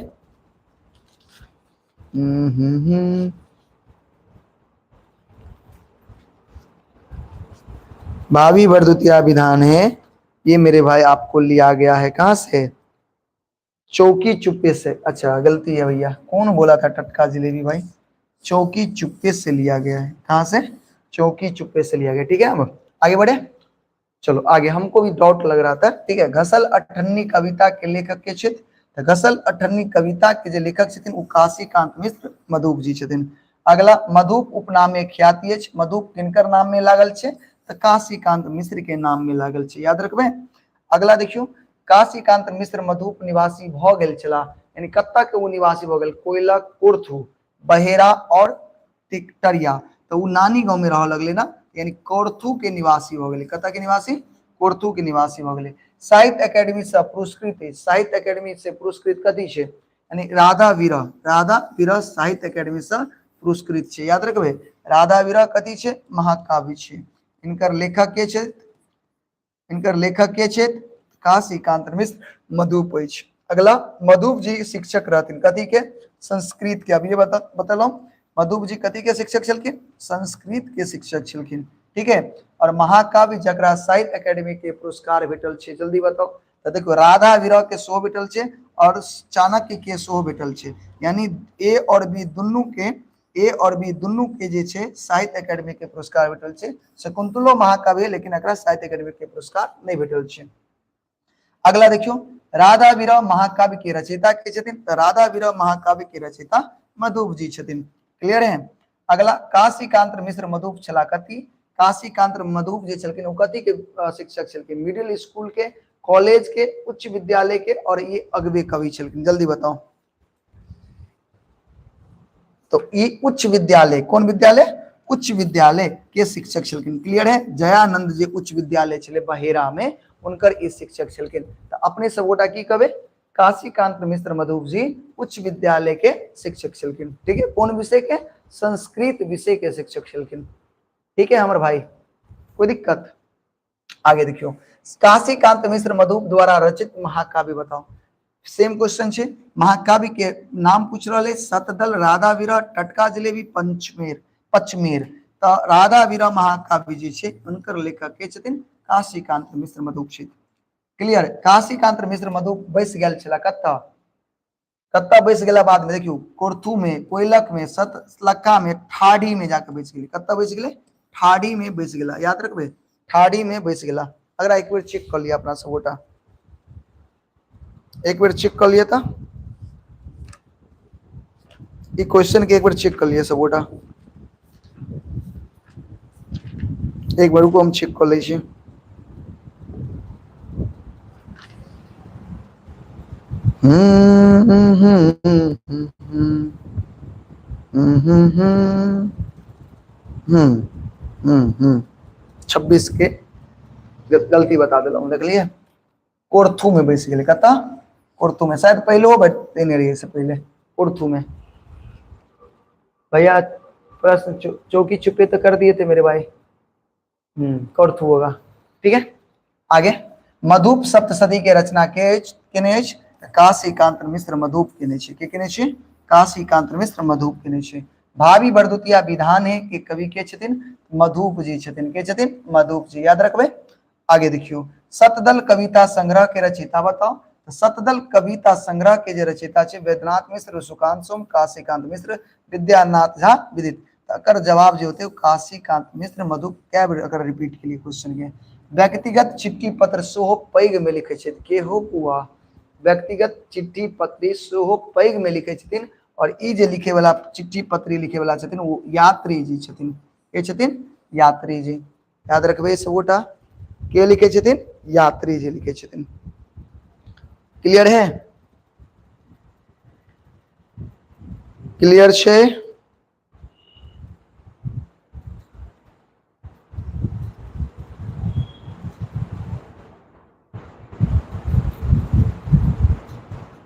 हम्म हम्म हम्म भावी भरदुतिया विधान है ये मेरे भाई आपको लिया गया है कहाँ से? चौकी चुप्पे से। अच्छा गलती है भैया, कौन बोला था टटका जलेबी भाई? चौकी चुप्पे से लिया गया है। कहाँ से? चौकी चुप्पे से लिया गया। ठीक है, अब आगे बढ़े, चलो आगे। हमको भी डाउट लग रहा था। ठीक है, घसल अठन्नी कविता के लेखक के छथि? तो घसल अठन्नी कविता के जे लेखक छथिन ओ काशीकांत मिश्र मधुप जी छथिन। अगला, मधुप उपनाम में ख्याति अछि। मधुप किनकर नाम में लागल छै? तो काशीकांत मिश्र के नाम में लागल छै, याद रखबै। अगला देखियौ, काशीकांत मिश्र मधुप निवासी भऽ गेल छलाह, यानी कतऽ के ओ निवासी भऽ गेल? कोयलक, कोर्थू, बहेरा और टिकटरिया। तो ओ नानी गांव में रह लगले ना, यानी कोर्थू के निवासी भऽ गेलै। कतऽ के निवासी? कोर्थू के निवासी भऽ गेलै। साहित्य एकेडमी से पुरस्कृत अछि। साहित्य एकेडमी से पुरस्कृत कथी छै? यानी राधा विरह, राधा विरह साहित्य एकेडमी से पुरस्कृत छै, याद रखबै। राधा विरह कथी छै? महाकाव्य छै। इनकर लेखक के छै? इनकर लेखक के छथि? काशीकांत मिश्र मधुप अछि। अगला, मधुप जी शिक्षक रहथिन कथी के? संस्कृत के। अभी बतेलहुँ, मधुप जी कथी के शिक्षक छलखिन? संस्कृत के शिक्षक छलखिन। ठीक है, और महाकाव्य जकरा साहित्य एकेडमी के पुरस्कार भेटल छै, जल्दी बताओ। तो देखो, राधा विरह के सेहो भेटल छै और चाणक्य के सेहो भेटल छै, यानी ए और बी दुनू के, ए और बी दुनू के जे छै साहित्य एकेडमी के पुरस्कार भेटल छै। शकुंतलो महाकाव्य, लेकिन एकरा साहित्य एकेडमी के पुरस्कार नहीं भेटल छै। अगला देखियो, राधा विरह महाकाव्य के रचयिता के छथिन? तो राधा विरह महाकाव्य के रचयिता मधुप जी छथिन। क्लियर है? अगला, काशीकांत मिश्र मधुप छला कथी? काशीकांत मधुप जे छलखिन ओ कथी के शिक्षक छलखिन? मिडिल स्कूल के, कॉलेज के, उच्च विद्यालय के, और ये अगबे कवि छलखिन। जल्दी बताओ। तो ये उच्च विद्यालय, कौन विद्यालय? उच्च विद्यालय के शिक्षक छलखिन। क्लियर है? जयानंद जे उच्च विद्यालय छलै बहेरा में, उनकर ई शिक्षक छलखिन। तो अपने सब गोटा की कहबै? काशीकांत मिश्र मधुप जी उच्च विद्यालय के शिक्षक छलखिन। ठीक है, कौन विषय के? संस्कृत विषय के शिक्षक छलखिन। ठीक है हमर भाई, कोई दिक्कत? आगे देखियो, काशीकांत मिश्र मधुप द्वारा रचित महाकाव्य बताओ। सेम क्वेश्चन छे, महाकाव्य के नाम पूछ रहा है। शतदल, राधा विरह, टटका जलेबी, पंचमेर, पचमेर। तो राधा विरह महाकाव्य जे छे उनकर लेखक के छथिन? काशीकांत मिश्र मधुप छथि। क्लियर? काशीकांत मिश्र मधुप बैस गेल छला कतऽ? कतऽ बैस गेला बाद में? देखियो, कोर्थू में, कोयलक में, सतलखा में, ठाढ़ी में जाके बैस गेलै। कतऽ बैस गेलै? ठाढ़ी में बैस गेला, याद रखबै, ठाढ़ी में बैस गेला। अगर एक बेर चेक कर लिया अपना सब गोटा, एक बेर चेक कर लिया था ई क्वेश्चन के, एक बेर चेक कर लिया सब गोटा। एक बार को हम चेक कर लै छी। 26 के गलती बता दिलहुँ, देखलिए? कोर्थू में बैस गेलै। कतऽ? कोर्थू में। शायद पहलो बैठने रहिए से पहले कोर्थू में। भैया प्रश्न चौकी चुपे तो कर दिए थे मेरे भाई। कोर्थू होगा। ठीक है, आगे, मधुप सप्तशती के रचना के केने अछि? काशीकांत मिश्र मधुप केने छै। के केने छै? काशीकांत मिश्र मधुप केने छै। भावी बरदुतिया विधान है के कवि के छथिन? मधुप जी छथिन। के छथिन? मधुप जी, याद रखबै। आगे देखियो, शतदल कविता संग्रह के रचयिता बताओ। तो शतदल कविता संग्रह के जे रचयिता छै, वैद्यनाथ मिश्र, सुकांत सोम, काशीकांत मिश्र, विद्यानाथ झा विदित। तो जवाब जे होते काशीकांत मिश्र मधु। कै बेर अगर रिपीट के लिए क्वेश्चन के। व्यक्तिगत चिट्ठी पत्र सेहो पैघ में लिखे छथि के हो पुआ? व्यक्तिगत चिट्ठी पत्री सेहो पैघ में लिखे छथिन, और ई जे लिखे वाला चिट्ठी पत्री लिखे वाला छथिन वो यात्री जी छथिन। के छथिन? यात्री जी, याद रखबै सबगोटा। के लिखे छथिन? यात्री जी लिखे छथिन। क्लियर है? क्लियर छै?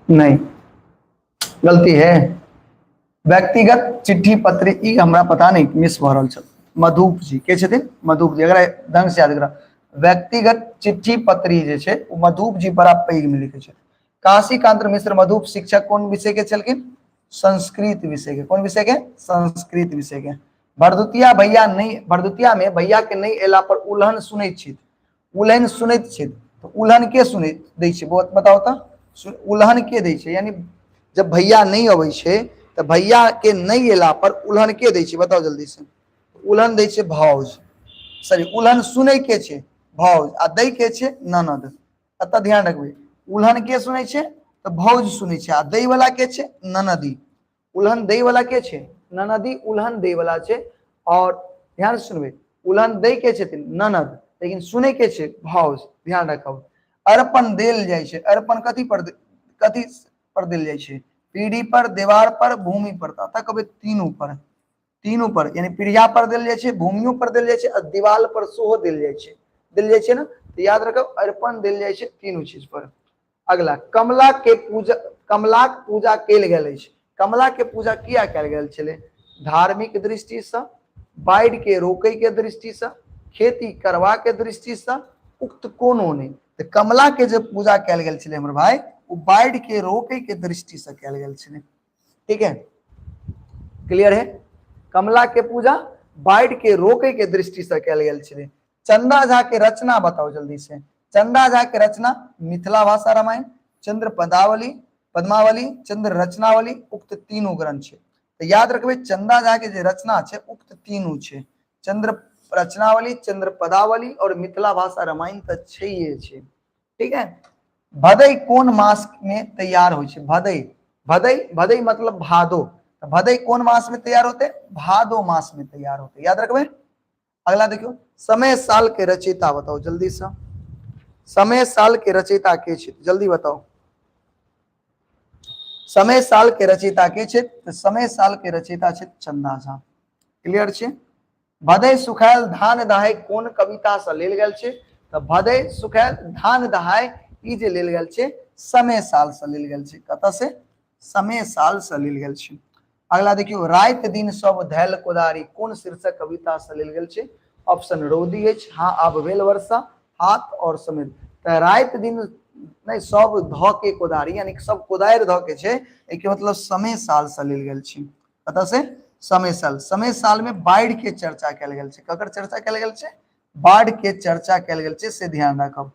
नहीं, गलती है। व्यक्तिगत चिट्ठी पत्र ई हमरा पता नहीं मिस भऽ रहल छल। मधुप जी के छथिन? मधुप जी। अगर ढंग से याद करा, व्यक्तिगत चिट्ठी पत्री जे छै ओ मधुप जी बड़ा पैघ में लिखे छथिन। काशीकांत मिश्र मधुप शिक्षक कोन विषय के छलखिन? संस्कृत विषय के। कोन विषय के? संस्कृत विषय के। भरदुतिया भैया नहीं, भरदुतिया में भैया के नहीं एला पर उलहन सुनैत छित, उलहन सुनैत छित, तो उलहन के सुनै दै छै? बहुत बताओ तो, उलहन के दै छै? यानी जब भैया नहीं अबै छै तो भैया के नहीं एला पर उलहन के दै छै? बताओ जल्दी से। उलहन दै छै भाउज, सॉरी उलहन सुनै के छै भाउज, आ दै के छै ननद। एतऽ ध्यान रखबै, उलहन के सुनै छै तऽ भौज सुनै छै, आ दै वाला के छै ननदी। उलहन दै वाला के छै ननदी, उलहन दै वाला छै। और ध्यान से सुनबै, उलहन दै के छथिन ननद, लेकिन सुनै के छै भाउज, ध्यान रखब। अर्पण देल जाइ छै, अर्पण कथी पर कथी पर देल जाइ छै? पीढ़ी पर, दीवार पर, भूमि पर। तऽ एतऽ कहबै तीनू पर, तीनू पर, यानी पीढ़िया पर देल जाइ छै, भूमियो पर देल जाइ छै, आ दीवाल पर सेहो देल जाइ छै, देल जाइ छै ने। तऽ याद रखब, अर्पण देल जाइ छै तीनू चीज पर। अगला, कमला के पूजा, कमलाक पूजा कयल गेल अछि। कमला के पूजा किया कयल गेल छलै? धार्मिक दृष्टिसँ, बाढ़ि के रोकै के दृष्टिसँ, खेती करबा के दृष्टिसँ, उक्त कोनो नहि। तऽ कमला के जे पूजा कयल गेल छलै हमर भाई, ओ बाढ़ि के रोकै के दृष्टिसँ कयल गेल छलै। ठीक है, क्लियर है? कमला के पूजा बाढ़ि के रोके के दृष्टि से कयल गेल छलै। चंदा झा के रचना बताओ जल्दी से। चंदा झा के रचना मिथिला भाषा रामायण, चंद्र पदावली, पद्मावली, चंद्र रचनावली, उक्त तीनू ग्रंथ छै। तऽ याद रखबै, चंदा झा के जे रचना छै उक्त तीनू छै, चंद्र रचनावली, चंद्र पदावली और मिथिला भाषा रामायण तऽ छैये छै। ठीक है, भदई कोन मास में तैयार होइ छै? भदई, भदई, भदई मतलब भादो। तो भदई कोन मास में तैयार होते? भादो मास में तैयार होते, याद रखबे। अगला देखियो, समय साल के रचयिता बताओ जल्दी से। समय साल के रचयिता के छै? जल्दी बताओ, समय साल के रचयिता के छै? तो समय साल के रचयिता छै चंदा झा। क्लियर छै? भदई सुखायल धान दहाय कोन कविता से लेल गेल छै? तऽ भदई सुखायल धान दहाय ई जे लेल गेल छै समय साल से लेल गेल छै। कतऽ से? समय साल से लेल गेल छै। अगला देखियौ, राति दिन सब धैल कोदारी कोन शीर्षक कविता से लेल गेल छै? ऑप्शन रौदी अछि, हाँ आब भेल वर्षा, हाथ और समय। तऽ राति दिन नहि सब धऽ के कोदारी, यानी सब कोदारि धऽ के छै, एहिके मतलब समय साल से लेल गेल छै। कतऽ से? समय साल। समय साल में बाढ़ि के चर्चा कयल गेल छै। ककर चर्चा कयल गेल छै? बाढ़ि के चर्चा कयल गेल छै, से ध्यान राखब।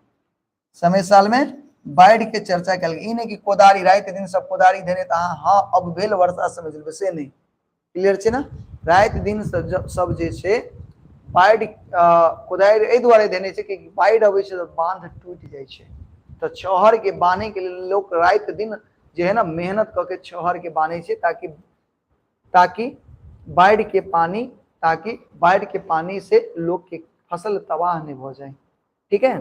समय साल में बाढ़ि के चर्चा कयल गेल। ई नहि कि कोदारी राति दिन सब कोदारी धेने तऽ अहाँ हाँ अब भेल वर्षा समझ लेबै, से नहि। क्लियर छै ने? राति दिन सब जे छै बाढ़ि कोदारि एहि दुआरे देने छै कि बाढ़ि अबै छै तऽ बांध टूटि जाइ छै, तऽ छहर के बान्हे के लेल लोक राति दिन जे है ना मेहनत कऽ के छहर के बान्हे छै, ताकि ताकि बाढ़ि के पानी, ताकि बाढ़ि के पानी से लोक के फसल तबाह नहीं हो जाए। ठीक है।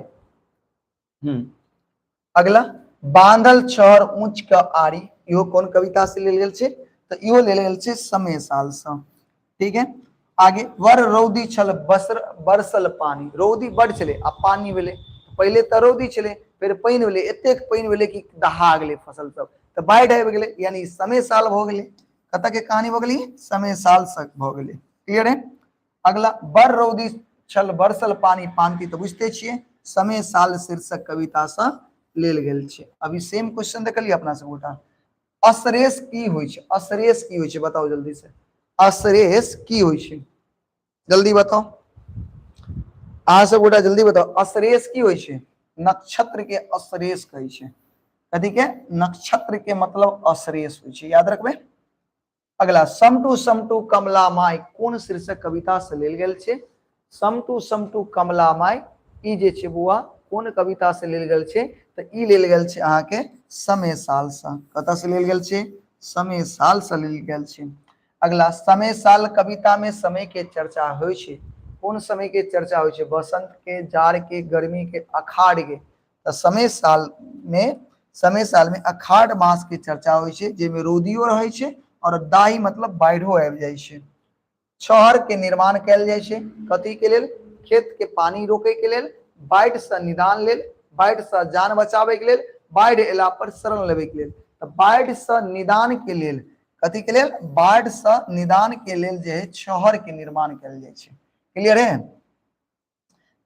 अगला, बांधल छहर ऊंच के आरी, इहो कोन कविता से लेल गेल छै? तऽ इहो लेल गेल छै समय साल से। ठीक है, आगे, वर रौदी छल बसर बरसल पानी, रौदी बड छलै आ पानी भेलै, पहिले तऽ रौदी छलै फेर पानि भेलै, एतेक पानि भेलै कि दहा गेलै फसल सब, तऽ बाढ़ि आबि गेलै, यानी समय साल भऽ गेलै। कतऽ के कहानी भऽ गेलै? समय साल से भऽ गेलै। क्लियर है? अगला, बड़ रौदी छल बरसल पानी, पांति तऽ बुझिते छियै, समय साल शीर्षक कविता से लेल गेल छै। अभी सेम क्वेश्चन देखलियै अपना सब गोटा। असरेश की होइ छै? असरेश की होइ छै बताउ जल्दी से। असरेश की होइ छै जल्दी बताउ, अहाँ सब गोटा जल्दी बताउ, असरेश की होइ छै? नक्षत्र के असरेश कहै छै। कथी के? नक्षत्र के मतलब असरेश होइ छै, याद रखबै। अगला, समटू समटू कमला माय कोन शीर्षक कविता से लेल गेल छै? समटू समटू कमला माय ई जे छै बौआ कोन कविता से लेल गेल छै? तऽ ई लेल गेल छै अहाँके समय साल से। कतऽ से लेल गेल छै? समय साल से लेल गेल छै। अगला, समय साल कविता में समय के चर्चा होइ छै। कोन समय के चर्चा होइ छै? बसंत के, जाड़ के, गर्मी के, अखाड़ के। तऽ समय साल में, समय साल में अखाड़ मास के चर्चा होइ छै, जाहिमे रौदियो रहै छै और दाही मतलब बाढ़ियो आबि जाइ छै। छहर के निर्माण कयल जाइ छै कथी के लेल? खेत के पानी रोके के लेल, बाढ़ि से निदान लेल, बाढ़ि से जान बचाबै के लेल, बाढ़ि एला पर शरण लेबै के लेल। तऽ बाढ़ि से निदान के लेल कथी के लेल? बाढ़ि से निदान के लेल जे है छहर के निर्माण कयल जाइ छै। क्लियर है?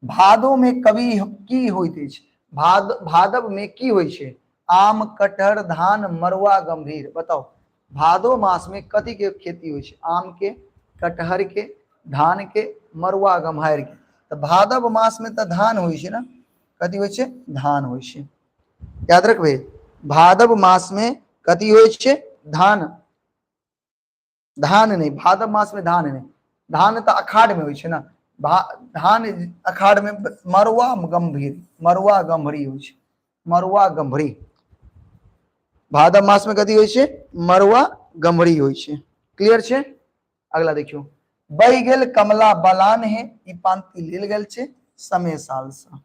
भादो में कवि की होइत अछि? भादव में की होइ छै? आम, कटहर, धान, मरुआ, गंभीर। बताओ भादो मास में कथी के खेती होइ छै? आम के, कटहर के, धान के, मरुआ, गम्हार के। तऽ भादव मास में तऽ धान होइ छै ने। कथी होइ छै? धान होइ छै। याद रखबै, भादव मास में कथी होइ छै? धान। धान नहीं, भादव मास में धान नहीं, धान तऽ अखाढ़ में होइ छै ने। धान अखाढ़ में मरुआ गंभीर, मरुआ गंभरी होइ छै, मरुआ गंभरी। भादव मास में कथी होइ छै? मरुआ गंभरी होइ छै। क्लियर छै? अगला देखियौ, बहि गेल कमला बलान हे, ई पांति लेल गेल छै समय साल से।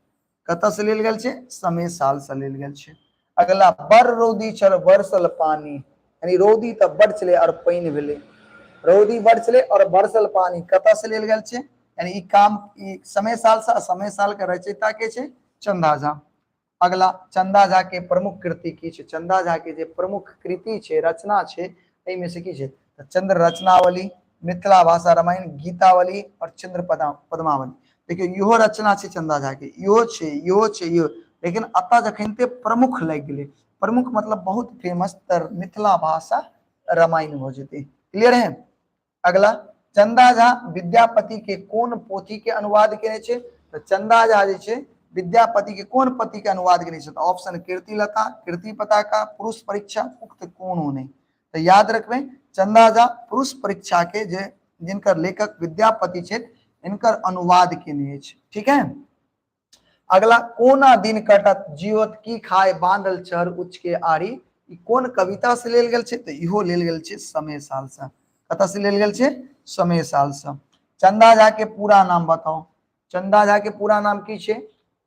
कतऽ से लेल गेल छै? समय साल से लेल गेल छै। अगला, बड़ रौदी छल बरसल पानी, यानी रौदी तऽ बड़ छलै और पानि भेलै, रौदी बड़ छलै और बरसल पानी, कतऽ से लेल गेल छै? यानी ई काम ई समय साल से, समय साल के रचयिता के छै? चंदा झा। अगला, चंदा झा के प्रमुख कृति की छै? चंदा झा के जे प्रमुख कृति छै, रचना छै, एहिमे से की छै? तऽ चंद्र रचनावली, मिथिला भाषा रामायण, गीतावली और चंद्र पद्मावली। देखियौ इहो रचना छै चंदा झा के, इहो छै, इहो छै, इहो, लेकिन अतः जखन ते प्रमुख लागि गेलै, प्रमुख मतलब बहुत फेमस, तऽ मिथिला भाषा रामायण भऽ जेतै। क्लियर है? अगला, चंदा झा विद्यापति के कोन पोथी के अनुवाद केने छै? तऽ चंदा झा जे छै विद्यापति के कोन पोथी के अनुवाद केने छै? तऽ ऑप्शन कीर्तिलता, कीर्ति पताका, पुरुष परीक्षा, उक्त कोनो नहि। तऽ याद रखबै चंदा झा पुरुष परीक्षा के जे जिनकर लेखक विद्यापति छथि, इनकर अनुवाद केने अछि। ठीक है? अगला, कोना दिन कटत जियोत की खाए बांधल चहर उच्च के आरी, ई कोन कविता से लेल गेल छै? तऽ इहो लेल गेल छै समय साल से। कतऽ से लेल गेल छै? समय साल से। चंदा झा के पूरा नाम बताओ। चंदा झा के पूरा नाम की छै?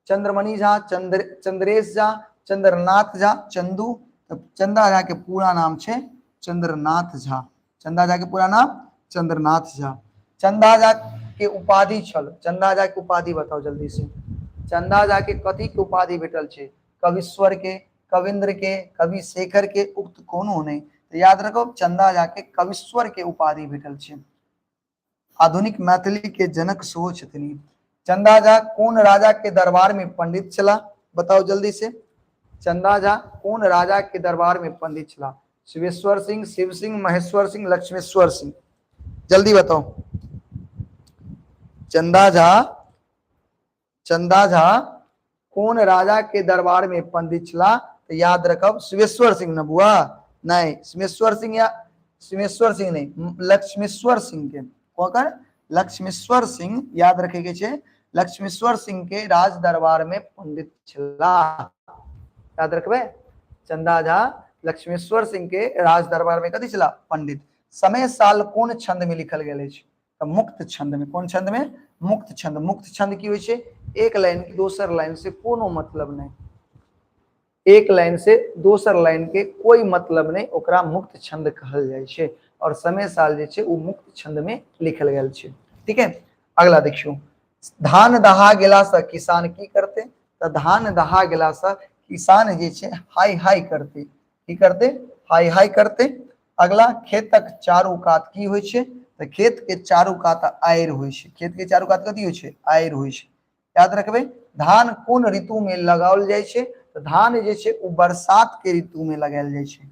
चंद्रमणि झा, चंद्रेश झा, चंद्रनाथ झा, चंदू। तऽ चंदा झा के पूरा नाम छै चंद्रनाथ झा। चंदा झा के पूरा नाम चंद्रनाथ झा। चंदा झा के उपाधि छल, चंदा झा के उपाधि बताओ जल्दी से। चंदा झा के कथी के उपाधि भेटल छै? कविश्वर के, कविंद्र के, कवि शेखर के, उक्त कोनो नहि। तऽ याद रखो चंदा झा के कविश्वर के उपाधि भेटल छै। आधुनिक मैथिली के जनक सेहो छथिन। चंदा झा कोन राजा के दरबार में पंडित छला? बताओ जल्दी से। चंदा झा कोन राजा के दरबार में पंडित छला? शिवेश्वर सिंह, शिव सिंह, महेश्वर सिंह, लक्ष्मेश्वर सिंह। जल्दी बताओ। चंदा झा, चंदा झा कोन राजा के दरबार में पंडित छला? तो याद रखब शिवेश्वर सिंह न बुआ, नहीं शिवेश्वर सिंह या शिवेश्वर सिंह नहीं, लक्ष्मेश्वर सिंह के। कोकर? लक्ष्मेश्वर सिंह, याद रखे के छे, लक्ष्मेश्वर सिंह के राज दरबार में पंडित छला। याद रखबे, चंदा झा लक्ष्मेश्वर सिंह के राज दरबार में कथी छला? पंडित। समय साल कोन छंद में लिखल गेल अछि? तऽ मुक्त छंद में। कोन छंद में? मुक्त छंद। मुक्त छंद की होइ छै? एक लाइन के दोसर लाइन से कोनो मतलब नहीं, एक लाइन से दोसर लाइन के कोई मतलब नहीं, ओकरा मुक्त छंद कहल जाइ छै। और समय साल जे छै ओ मुक्त छंद में लिखल गेल छै। ठीक है? अगला देखियौ, धान दहा गेला से किसान की करते? तऽ धान दहा गेला से किसान जे छै हाय हाय करते। की करते? हाय हाय करते। अगला, खेतक चारू कात की होइ छै? तऽ खेत के चारू कात आरि होइ छै। खेत के चारू कात कथी होइ छै? आरि होइ छै। याद रखबै, धान कोन ऋतु में लगाओल जाइ छै? तऽ धान जे छै ओ बरसात के ऋतु में लगायल जाइ छै।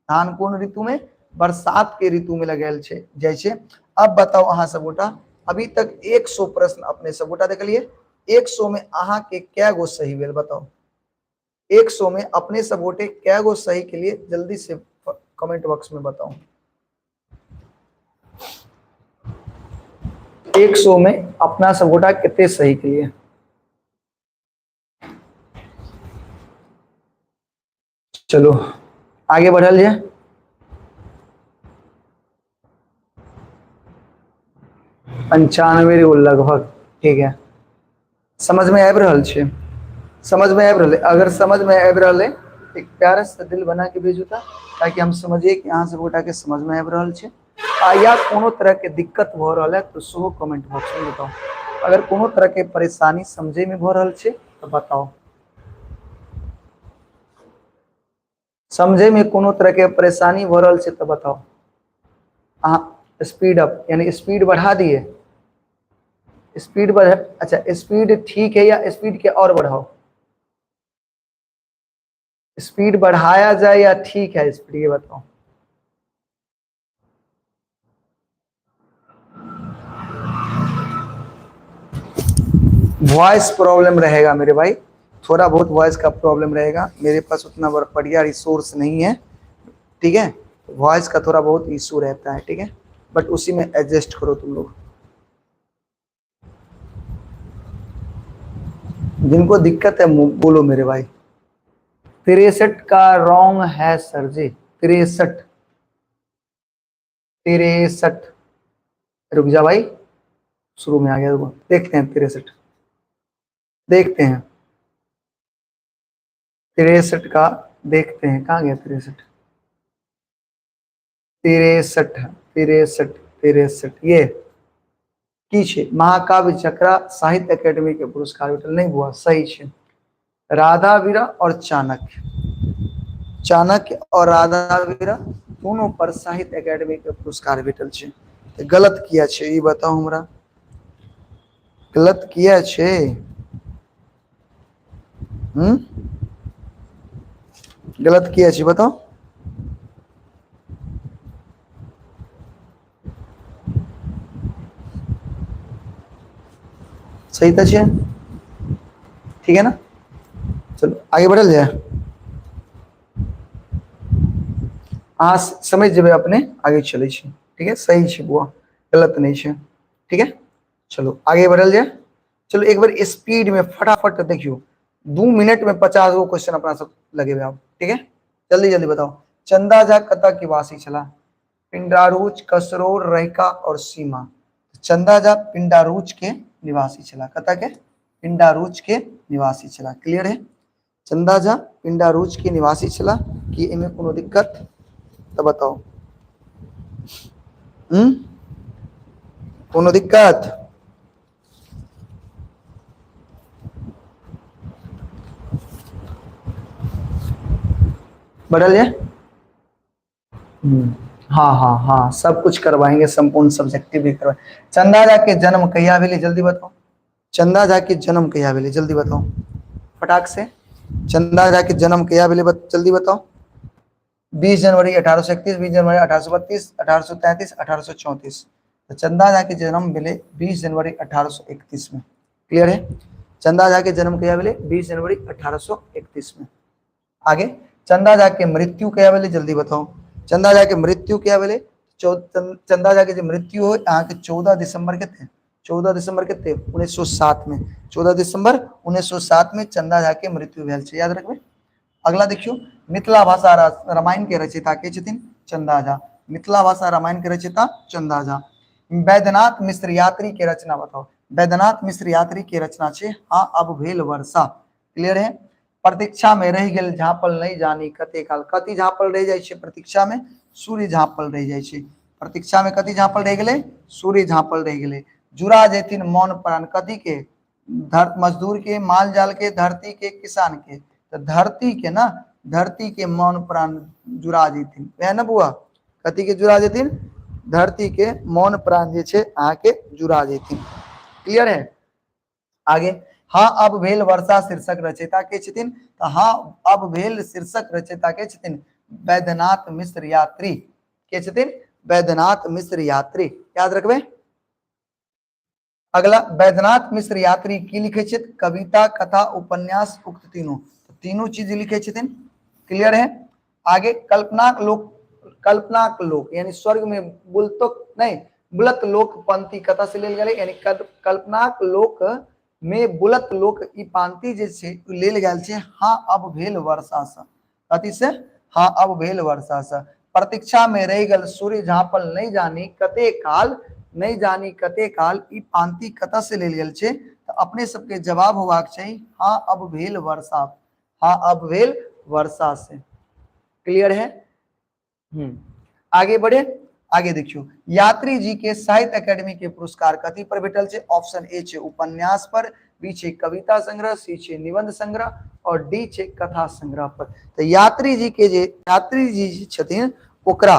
धान कोन ऋतु में? बरसात के ऋतु में लगायल छै जाइ छै। अब बताओ अहाँ सब गोटा, अभी तक 100 प्रश्न अपने सब गोटा देखलिए, 100 में अहाँ के कै गो सही भेल? बताओ, 100 में अपने सब गोटे कै गो सही के लिए जल्दी से कमेंट बॉक्स में बताओ। 100 में अपना सब गोटा कितने सही के लिए? चलो आगे बढ़ल जाए। 95 गो लगभग। ठीक है, समझ में आबि रहल छै? समझ में आबि रहल है? अगर समझ में आबि रहल है एक प्यारा सा दिल बना के भेजू ता, ताकि हम समझिए कि अहाँ सब गोटा के समझ में आबि रहल छै। आ या कोनो तरह के दिक्कत भऽ रहल है तो सेहो कमेंट बॉक्स में बताओ। अगर कोनो तरह के परेशानी समझे में भऽ रहल छै तो बताओ। समझे में कोनो तरह के परेशानी भऽ रहल छै तो बताओ। अहाँ स्पीड अप यानी स्पीड बढ़ा दिए। स्पीड बढ़, अच्छा स्पीड ठीक है या स्पीड के और बढ़ाओ? स्पीड बढ़ाया जाए या ठीक है स्पीड, ये बताओ। वॉइस प्रॉब्लम रहेगा मेरे भाई, थोड़ा बहुत वॉइस का प्रॉब्लम रहेगा, मेरे पास उतना बढ़िया रिसोर्स नहीं है, ठीक है, वॉइस का थोड़ा बहुत इशू रहता है, ठीक है, बट उसी में एडजस्ट करो तुम लोग। जिनको दिक्कत है बोलो मेरे भाई। 63 का रॉन्ग है सर जी, 63, रुक जा भाई, शुरू में आ गया, रुको देखते हैं, 63 देखते हैं, 63 का देखते हैं, कहाँ गया 63, 63, 63, 63, ये की छे महाकाव्य जकरा साहित्य अकेडमी के पुरस्कार भेटल, नहीं हुआ, सही छे। राधा वीरा और चाणक्य, चाणक्य और राधा वीरा दोनों पर साहित्य अकेडमी के पुरस्कार भेटल छे, तो गलत किया छे ई बताओ हमरा, गलत किया छे? गलत किया छे बताओ। सही तो छे, ठीक है ना, चलो आगे बढ़ल जाए। अहाँ समझ जेबै अपने, आगे चलै छी, ठीक है, सही छै बुआ, गलत नहीं छै, ठीक है, चलो आगे बढ़ल जाए। चलो एक बार स्पीड में फटाफट देखियो, 2 मिनट में 50 गो क्वेश्चन अपना सब लगेबै आप, ठीक है, जल्दी जल्दी बताओ। चंदा झा कतऽ के वासी छला? पिंडारूच, कसरौर, रहिका और सीमा। चंदा झा पिंडारूच के निवासी छला, कतऽ के? पिंडारूच के निवासी छला, क्लियर है? चंदा झा पिंडारूच के निवासी छला, कि एमे कोनो दिक्कत? तो बताओ, कोनो दिक्कत? बढ़ल जाए? हाँ हाँ हाँ, सब कुछ करवाएंगे, संपूर्ण सब्जेक्टिव भी करवाएंगे। चंदा झा के जन्म कहिया भेलै जल्दी बताओ, चंदा झा के जन्म कहिया भेलै जल्दी बताओ फटाक से। चंदा झा के जन्म कहिया भेलै जल्दी बताओ। 20 जनवरी 1831, 20 जनवरी 1832, 1833, 1834। तो चंदा झा के जन्म भेलै 20 जनवरी 1831 में, क्लियर है? चंदा झा के जन्म कहिया भेलै? 20 जनवरी 1831 में। आगे चंदा झा के मृत्यु कहिया भेलै जल्दी बताओ। चंदा झा के मृत्यु कहिया भेलै? चंदा झा के जे मृत्यु हो अहाँ के 14 दिसंबर के थे, 14 दिसंबर के थे 1907 में, 14 दिसंबर 1907 में चंदा झा के मृत्यु भेल छै, याद रखबै। अगला देखियो, मिथिला भाषा रामायण के रचयिता के छथिन? चंदा झा। मिथिला भाषा रामायण के रचयिता चंदा झा। वैद्यनाथ मिश्र यात्री के रचना बताओ, वैद्यनाथ मिश्र यात्री के रचना छे हाँ अब भेल वर्षा, क्लियर है? प्रतीक्षा में रह गेल झाँपल नहीं जानी कते काल, कथी झाँपल रह जाइ छै प्रतीक्षा में? सूर्य झाँपल रह जाइ छै। प्रतीक्षा में कथी झाँपल रह गेलै? सूर्य झाँपल रह गेलै। जुड़ा जेथिन मौन प्राण, कथी के? मजदूर के, माल जाल के, धरती के, किसान के। तो धरती के ना, धरती के मौन प्राण जुड़ा जेथिन, वएह ना बुआ, कथी के जुड़ा जेथिन? धरती के मौन प्राण जे छै अहाँ के जुड़ा जेथिन, क्लियर है? आगे हाँ अब भेल वर्षा शीर्षक रचयिता के छथिन? तो हाँ अब भेल शीर्षक रचयिता के छथिन? वैद्यनाथ मिश्र यात्री के छथिन, वैद्यनाथ मिश्र यात्री, याद रखबे। अगला वैद्यनाथ मिश्र यात्री की लिखे छथि? कविता, कथा, उपन्यास, उक्त तीनों, तीनों चीज लिखे छथिन, क्लियर है? आगे कल्पनाक लोक, कल्पनाक लोक यानी स्वर्ग में बुलतोक नहीं, बुलत लोक पंक्ति कथा से लेल गेलै, यानी कल्पनाक लोक में बुलत लोक ई पांति जे छै लेल गेल छै हाँ अब भेल वर्षा से, कथी से? हाँ अब भेल वर्षा से। प्रतीक्षा में रह गेल सूर्य झाँपल नहीं जानी कते काल, नहीं जानी कते काल, ई पांति कतऽ से लेल गेल छै? तो अपने सबके जवाब होबाक चाही हाँ अब भेल वर्षा, हाँ अब भेल वर्षा से, क्लियर है? आगे बढ़े, आगे देखियो यात्री जी के साहित्य अकेडमी के पुरस्कार कथी पर भेटल छै? ऑप्शन ए छै उपन्यास पर, बी छै कविता संग्रह, सी छै निबंध संग्रह और डी छै कथा संग्रह पर। तो यात्री जी के जे यात्री जी जे छथिन ओकरा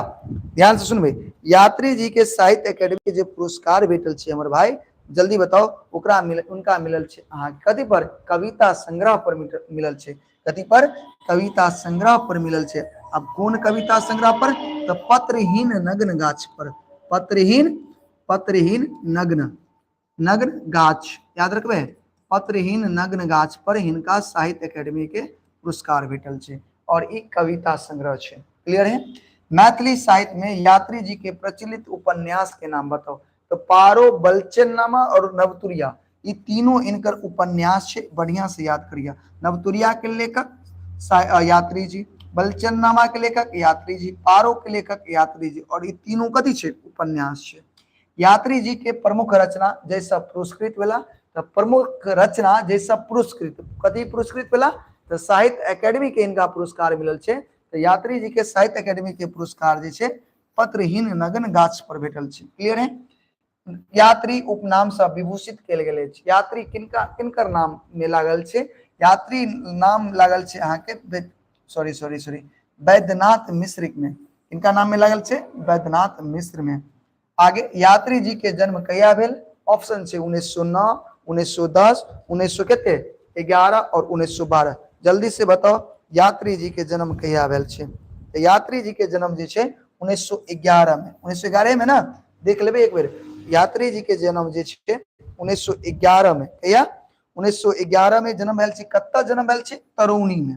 ध्यान से सुनबै, यात्री जी के साहित्य अकेडमी के जे पुरस्कार भेटल छै हमर भाई, जल्दी बताओ। ओकरा मिल, उनका मिलल छै अहाँ कथी पर? कविता संग्रह पर मिलल छै। कथी पर? कविता संग्रह पर मिलल छै। अब कोन कविता संग्रह पर? तो पत्रहीन नग्न गाछ पर। पत्रहीन, पत्रहीन नग्न, नग्न गाछ, याद रखबै, पत्रहीन नग्न गाछ पर हिनका साहित्य एकेडमी के पुरस्कार भेटल छै और ई कविता संग्रह छै। क्लियर है? मैथिली साहित्य में यात्री जी के प्रचलित उपन्यास के नाम बताओ। तो पारो, बलचननामा और नवतुरिया, ये तीनों इनकर उपन्यास छे, बढ़िया से याद करिए। नवतुरिया के लेखक यात्री जी, बलचननामा के लेखक यात्री जी, पारो के लेखक यात्री जी, और ये तीनों कथी छे? उपन्यास छे। यात्री जी के प्रमुख रचना जैसा पुरस्कृत भेला, तो प्रमुख रचना जैसा पुरस्कृत, कथी पुरस्कृत भेला? तो साहित्य एकेडमी के इनका पुरस्कार मिलल छे। तो यात्री जी के साहित्य एकेडमी के पुरस्कार जे छे पत्रहीन नग्न गाछ पर भेटल छे। क्लियर है? यात्री उपनाम से विभूषित कयल गेल अछि। यात्री किनका, किनकर नाम में लागल छे? यात्री नाम लागल छे अहाँ के, sorry sorry sorry, Vaidyanath Mishra में। किनका नाम में लागल छे? वैद्यनाथ मिश्र में। आगे, यात्री जी के जन्म कहिया भेल? ऑप्शन छे 1909, 1910, 1900 कते 11 और 1912। जल्दी से बताओ यात्री जी के जन्म कहिया भेल छे? तो यात्री जी के जन्म जे छे 1911 में, 1911 में ना, देख लेबे एक बेर। यात्री जी के जन्म जे छे 1911 में, कहिया? 1911 में जन्म भेल छे। कत्ता जन्म भेल छे? तरौनी में,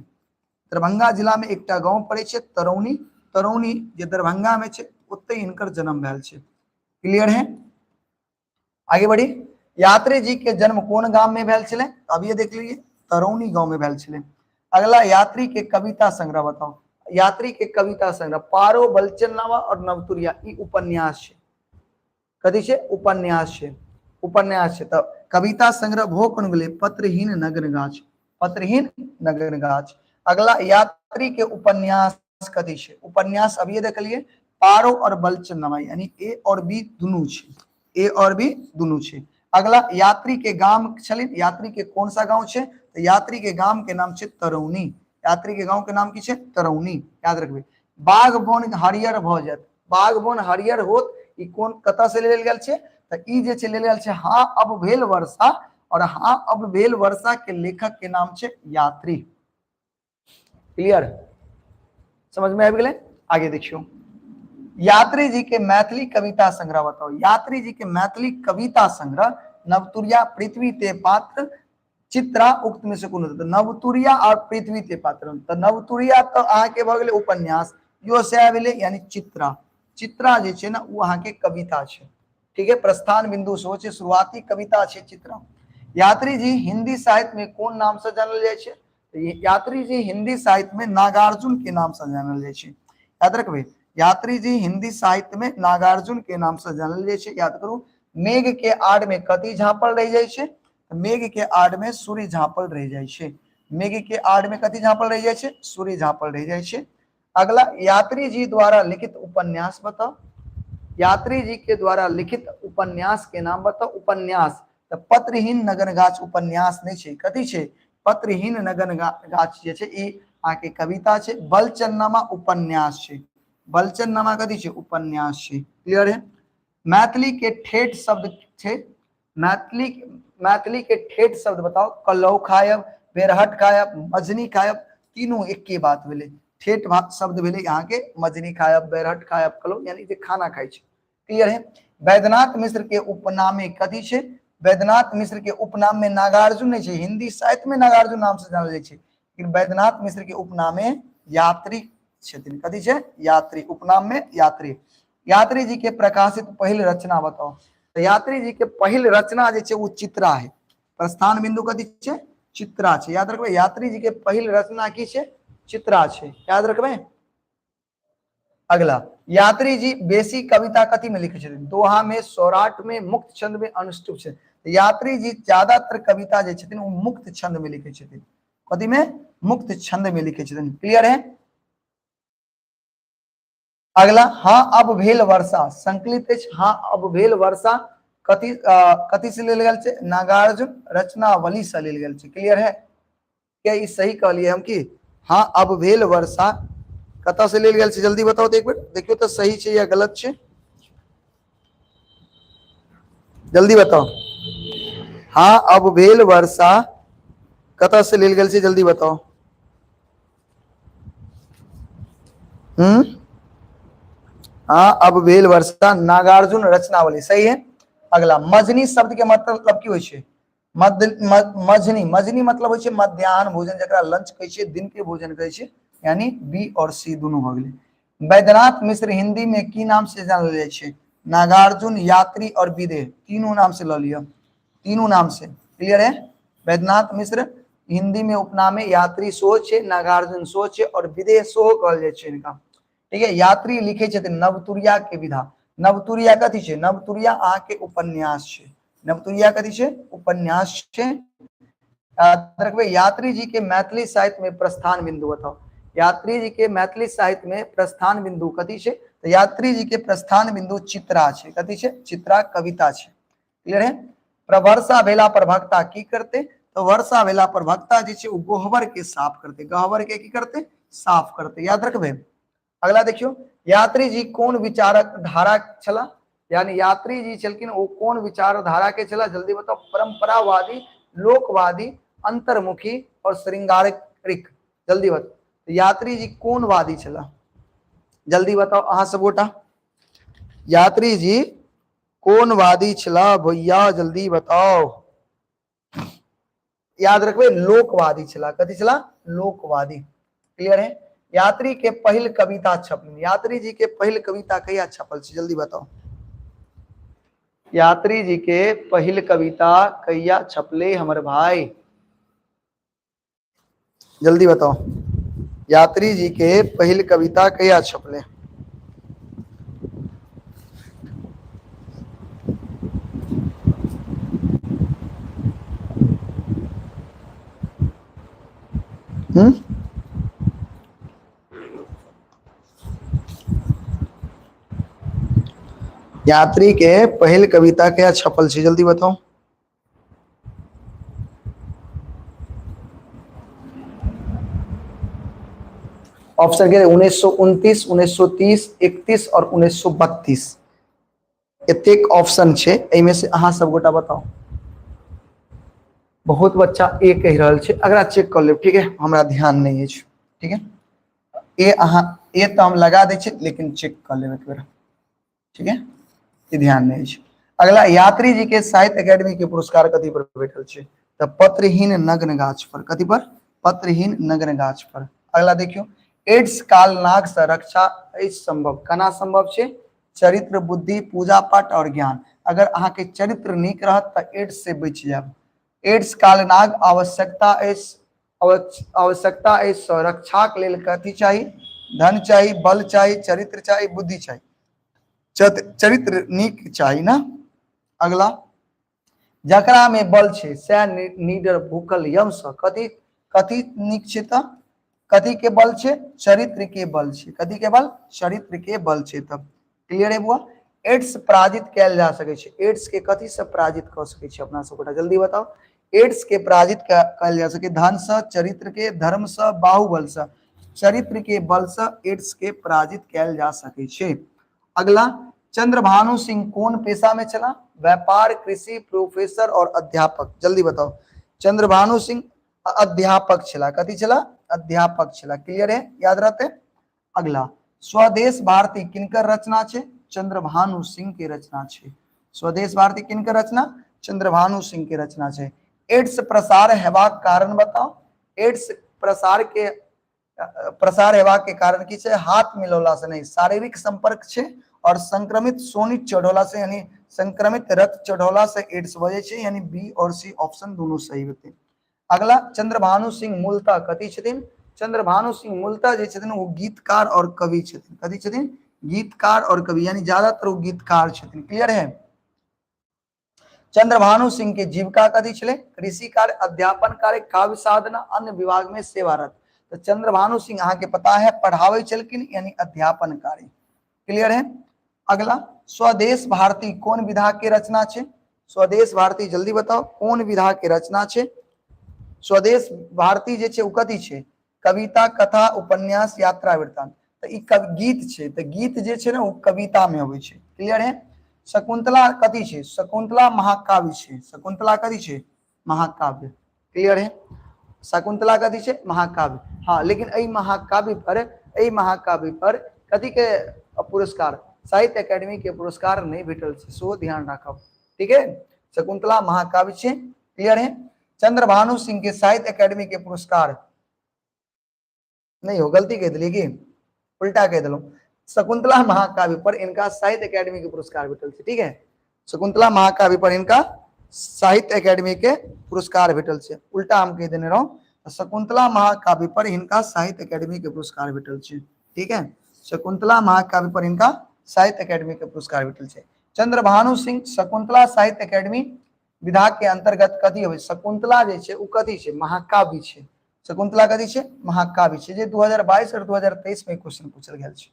दरभंगा जिला में एकटा गांव पड़े छे तरौनी, तरौनी जे दरभंगा में छे ओते हिनकर जन्म भेल छे। क्लियर है? आगे बढ़ी। यात्री जी के जन्म कोन गांव में भेल छले? अब ये देख लीजिए, तरौनी गांव में भेल छले। अगला, यात्री के कविता संग्रह बताओ। यात्री के कविता संग्रह पारो, बलचननामा और नवतुरिया, ई उपन्यास छे। कथी छे? उपन्यास छे, उपन्यास छे। तो कविता संग्रह भो कोन गेलै? पत्रहीन नग्न गाछ, पत्रहीन नग्न गाछ। अगला, यात्री के उपन्यास कथी छे? उपन्यास अभी देखलिए पारो और बलचननामा, यानी ए और बी दुनू छे, ए और बी दुनू छे। अगला, यात्री के गाम छलिन, यात्री के कौन सा गांव छे? तो यात्री के गाम के नाम छे तरौनी। यात्री के गांव के नाम की छे? तरौनी, याद रखबे। बाघ बन हरियर भ जात, बाघ बन हरियर होत, ई कोन कतऽ से लेल गेल छे? तो ई जे छे लेल गेल छे हाँ अब भेल वर्षा, और हाँ अब भेल वर्षा के लेखक के नाम छे यात्री। क्लियर? समझ में आबि गेलै? आगे देखियो, यात्री जी के मैथिली कविता संग्रह बताओ। यात्री जी के मैथिली कविता संग्रह नवतुरिया, पृथ्वी ते पात्र, चित्रा, उक्त में से कोनो। नवतुरिया और पृथ्वी ते पात्र, तो नवतुरिया तो अहाँ के भऽ गेलै उपन्यास, यो से भेलै यानी चित्रा, चित्रा जे छै ने ओ अहाँ के कविता छै। ठीक है, प्रस्थान बिंदु सेहो छै, शुरुआती कविता छै चित्रा। यात्री जी हिंदी साहित्य में कोन नाम से जानल जाइ छै? यात्री जी हिंदी साहित्य में नागार्जुन के नाम से जानल जाइ छै, याद रखबे। यात्री जी हिंदी साहित्य में नागार्जुन के नाम से जानल जाइ छै, याद करू। मेघ के आड़ में कथी झाँपल रह जाइ छै? मेघ के आड़ में सूर्य झाँपल रह जाइ छै। मेघ के आड़ में कथी झाँपल रह जाइ छै? सूर्य झाँपल रह जाइ छै। अगला, यात्री जी द्वारा लिखित उपन्यास बताओ। यात्री जी के द्वारा लिखित उपन्यास के नाम बताओ। उपन्यास तो पत्रहीन नगन गाछ उपन्यास नहीं छै, कथी छै? पत्रहीन नगन गाछ जे छै ई अहाँके कविता छै। बलचननामा उपन्यास छै, बलचननामा कथी छै? उपन्यास छै। क्लियर है? मैथिली के ठेठ शब्द छै, मैथिली, मैथिली के ठेठ शब्द बताओ। कलौ खायब, बेरहट खायब, मजनी खायब, तीनों एके बात भेलै। ठेठ शब्द भेलै अहाँके मजनी खायब, बेरहट खायब, कलौ, यानी जे खाना खाइ छै। क्लियर है? वैद्यनाथ मिश्र के उपनाम में कथी छै? वैद्यनाथ मिश्र के उपनाम में नागार्जुन नहीं छै, हिंदी साहित्य में नागार्जुन नाम से जानल जाइ छै, लेकिन वैद्यनाथ मिश्र के उपनाम में यात्री छथिन। कथी छै? यात्री, उपनाम में यात्री। यात्री जी के प्रकाशित पहिल रचना बताओ। तो यात्री जी के पहिल रचना जे छै ओ चित्रा है। प्रस्थान बिंदु कथी छै? चित्रा छै, याद रखबै। यात्री जी के पहिल रचना की छै? चित्रा छै, याद रखबै। अगला, यात्री जी बेसी कविता कथी में लिखे छथिन? दोहा में, सौराठ में, मुक्त छंद में, अनुष्टुप छंद। यात्री जी ज्यादातर कविता जे छथिन वो मुक्त छंद में लिखे छथिन। कथी में? मुक्त छंद में लिखे छथिन। क्लियर है? अगला, हाँ अब भेल वर्षा संकलित अछि। हाँ अब भेल वर्षा कथी कथी से लेल गेल छै? नागार्जुन रचनावली से लेल गेल छै। क्लियर है? क्या ई सही कहलिए हम की? हाँ अब भेल वर्षा कतऽ से लेल गेल छै? जल्दी बताओ तो एक बेर, देखियो तो सही छै या गलत छै, जल्दी बताओ। हाँ अब भेल वर्षा कतऽ से लेल गेल छै जल्दी बताओ। हम्म हाँ अब भेल वर्षा नागार्जुन रचनावली, सही है। अगला मजनी शब्द के मतलब की होइ छै? मजनी, मजनी मतलब होइ छै मध्याह्न भोजन, जकरा लंच कहै छियै, दिन के भोजन कहै छियै, यानी बी और सी दुनू भऽ गेलै। बैद्यनाथ मिश्र हिंदी में की नाम से जानल जाइ छै? नागार्जुन, यात्री और विदेह, तीनों नाम से लऽ लिअ, तीनों नाम से। क्लियर है? बैद्यनाथ मिश्र हिंदी में उपनाम है यात्री सेहो छै, नागार्जुन सेहो छै और विदेह सेहो कहल जाइ छै हिनका। ठीक है, यात्री लिखे छथिन नवतुरिया के विधा। नवतुरिया कथी छै? नवतुरिया अहाँके उपन्यास छै। नवतुरिया कथी छै? उपन्यास छै। याद रखबै। यात्री जी के मैथिली साहित्य में प्रस्थान बिंदु बताओ। यात्री जी के मैथिली साहित्य में प्रस्थान बिंदु कथी छै? तो यात्री जी के प्रस्थान बिंदु चित्रा छै। कथी छै? चित्रा कविता छै। क्लियर है? वर्षा भेला पर भक्ता की करते? तो वर्षा भेला पर भक्ता जे छै ओ गहबर के साफ करते। गहबर के की करते? साफ करते। याद रखबे। अगला देखियो, यात्री जी कोन विचारक धारा छला? यानी यात्री जी छलखिन ओ कोन विचारधारा के छला? जल्दी बताओ। परंपरावादी, लोकवादी, अंतर्मुखी और श्रृंगारिक। जल्दी बताओ यात्री जी कोन वादी छला? जल्दी बताओ अहाँ सब गोटा, यात्री जी कोन वादी छला भैया? जल्दी बताओ। याद रखबे, लोकवादी छला। कथी छला? लोकवादी। क्लियर है? यात्री के पहिल कविता छपल, यात्री जी के पहिल कविता कहिया छपल छै? जल्दी बताओ। यात्री जी के पहिल कविता कहिया छपले हमर भाई? जल्दी बताओ। यात्री जी के पहिल कविता कहिया छपले? हम्म यात्री के पहिल कविता कहिया छपल छै? जल्दी बताओ। ऑप्शन के 1929, 1930, 31 और 1932, एतेक ऑप्शन छै। एहिमे से अहाँ सब गोटा बताओ। बहुत बच्चा ए कहि रहल छै, अगला चेक कर लेब। ठीक है, हमरा ध्यान नहीं अछि। ठीक है, ए अहाँ ए तऽ हम लगा दै छी, लेकिन चेक कर लेब एक बेर। ठीक है, ई ध्यान नहीं अछि। अगला, यात्री जी के साहित्य अकेडमी के पुरस्कार कथी पर भेटल छै? तऽ पत्रहीन नग्न गाछ पर। कथी पर? पत्रहीन नग्न गाछ पर। अगला देखियो, एड्स काल नाग से रक्षा अछि संभव, केना संभव छै? चरित्र, बुद्धि, पूजा पाठ और ज्ञान। अगर अहाँ के चरित्र नीक रहत तऽ एड्स से बचि जायब। एड्स काल नाग आवश्यकता अछि, आवश्यकता अछि सँ रक्षाक लेल कथी चाही? धन चाही, बल चाही, चरित्र चाही, बुद्धि चाही। चरित्र नीक चाही ना। अगला, जकरा में बल छै सएह निडर भूखल यम सँ। कथी कथी नीक छै? तऽ कथी के बल छै? चरित्र के बल छै। कथी के बल? चरित्र के बल छै। तब क्लियर है बुआ? एड्स पराजित कैल जा सकै छै। एड्स के कथी से पराजित कऽ सकै छै अपना सब गोटा? जल्दी बताओ। एड्स के पराजित कैल जा सकै धन से, चरित्र के, धर्म से, बाहुबल से। चरित्र के बल से एड्स के पराजित कैल जा सकै छै। अगला, चंद्रभानु सिंह कोन पेशा में छला? व्यापार, कृषि, प्रोफेसर और अध्यापक। जल्दी बताओ। चंद्रभानु सिंह अध्यापक छला। कथी छला? अध्यापक छला। क्लियर है? याद रहते। अगला, स्वदेश भारती किनकर रचना छै? चंद्रभानु सिंह के रचना छै। स्वदेश भारती किनकर रचना? चंद्रभानु सिंह के रचना छै। एड्स प्रसार हेबाक कारण बताओ। एड्स प्रसार के प्रसार हेबाक के कारण की छै? हाथ मिलौला से नहीं, शारीरिक संपर्क छै और संक्रमित सोनित चढ़ौला से, यानी संक्रमित रक्त चढ़ौला से एड्स भऽ जाइ छै, यानी बी और सी ऑप्शन दोनों सही हेतै। अगला, चंद्रभानु सिंह मूलतः कथी छथिन? चंद्रभानु सिंह मूलतः जे छथिन ओ गीतकार और कवि छथिन। कथी छथिन? गीतकार और कवि, यानी ज्यादातर ओ गीतकार छथिन। क्लियर है? चंद्रभानु सिंह के जीविका कथी छलै? कृषि कार्य, अध्यापन कार्य, काव्य साधना, अन्य विभाग में सेवारत। तो चंद्रभानु सिंह अहाँ के पता है पढ़ावे छलखिन, यानी अध्यापन कार्य। क्लियर है? अगला, स्वदेश भारती कोन विधा के रचना छै? स्वदेश भारती जल्दी बताओ कोन विधा के रचना छै? स्वदेश भारती जे छै ओ कथी छै? कविता, कथा, उपन्यास, यात्रा वृत्तांत। तऽ ई गीत छै, तऽ गीत जे छै ने ओ कविता में अबै छै। क्लियर है? शकुंतला कथी छै? शकुंतला महाकाव्य छै। शकुंतला कथी छै? महाकाव्य। क्लियर है? शकुंतला कथी छै? महाकाव्य। हाँ, लेकिन एहि महाकाव्य पर, एहि महाकाव्य पर कथी के पुरस्कार? साहित्य अकेडमी के पुरस्कार नहीं भेटल छै, सेहो ध्यान राखब। ठीक है, शकुंतला महाकाव्य छै। क्लियर है? चंद्रभानु सिंह के साहित्य अकेडमी के पुरस्कार नहीं हो, गलती कह दिली कि उल्टा कह दिलहुँ। शकुंतला महाकाव्य पर इनका साहित्य अकेडमी के पुरस्कार भेटल छै। ठीक है, शकुंतला महाकाव्य पर इनका साहित्य अकेडमी के पुरस्कार भेटल छै। उल्टा हम कह देने रहूं। शकुंतला महाकाव्य पर इनका साहित्य अकेडमी के पुरस्कार भेटल छै। ठीक है, शकुंतला महाकाव्य पर इनका साहित्य अकेडमी के पुरस्कार भेटल छै। चंद्रभानु सिंह शकुंतला साहित्य अकेडमी विधा के अंतर्गत कथी होय? शकुंतला जे छै उ कथी छै? महाकाव्य छै। शकुंतला कथी छै? महाकाव्य छै, जे 2022 और 2023 में क्वेश्चन पूछल गेल छै।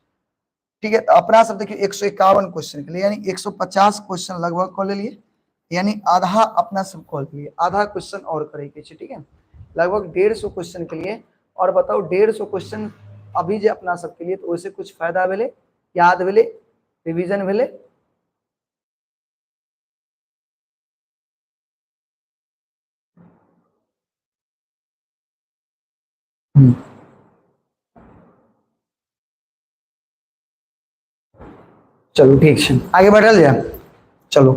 ठीक है, तो अपना सब देखियो 151 क्वेश्चन के लिए, यानी 150 क्वेश्चन लगभग कऽ लेलिए, यानी आधा अपना सब कऽ लेलिए, आधा क्वेश्चन और करे के छै। ठीक है, लगभग 150 क्वेश्चन के लिए। और बताओ 150 क्वेश्चन अभी जे अपना सब के लिए, तो ओहिसे कुछ फायदा भेलै, याद भेलै, रिवीजन भेलै? चलू ठीक छै, आगे बढ़ल जाय। चलू,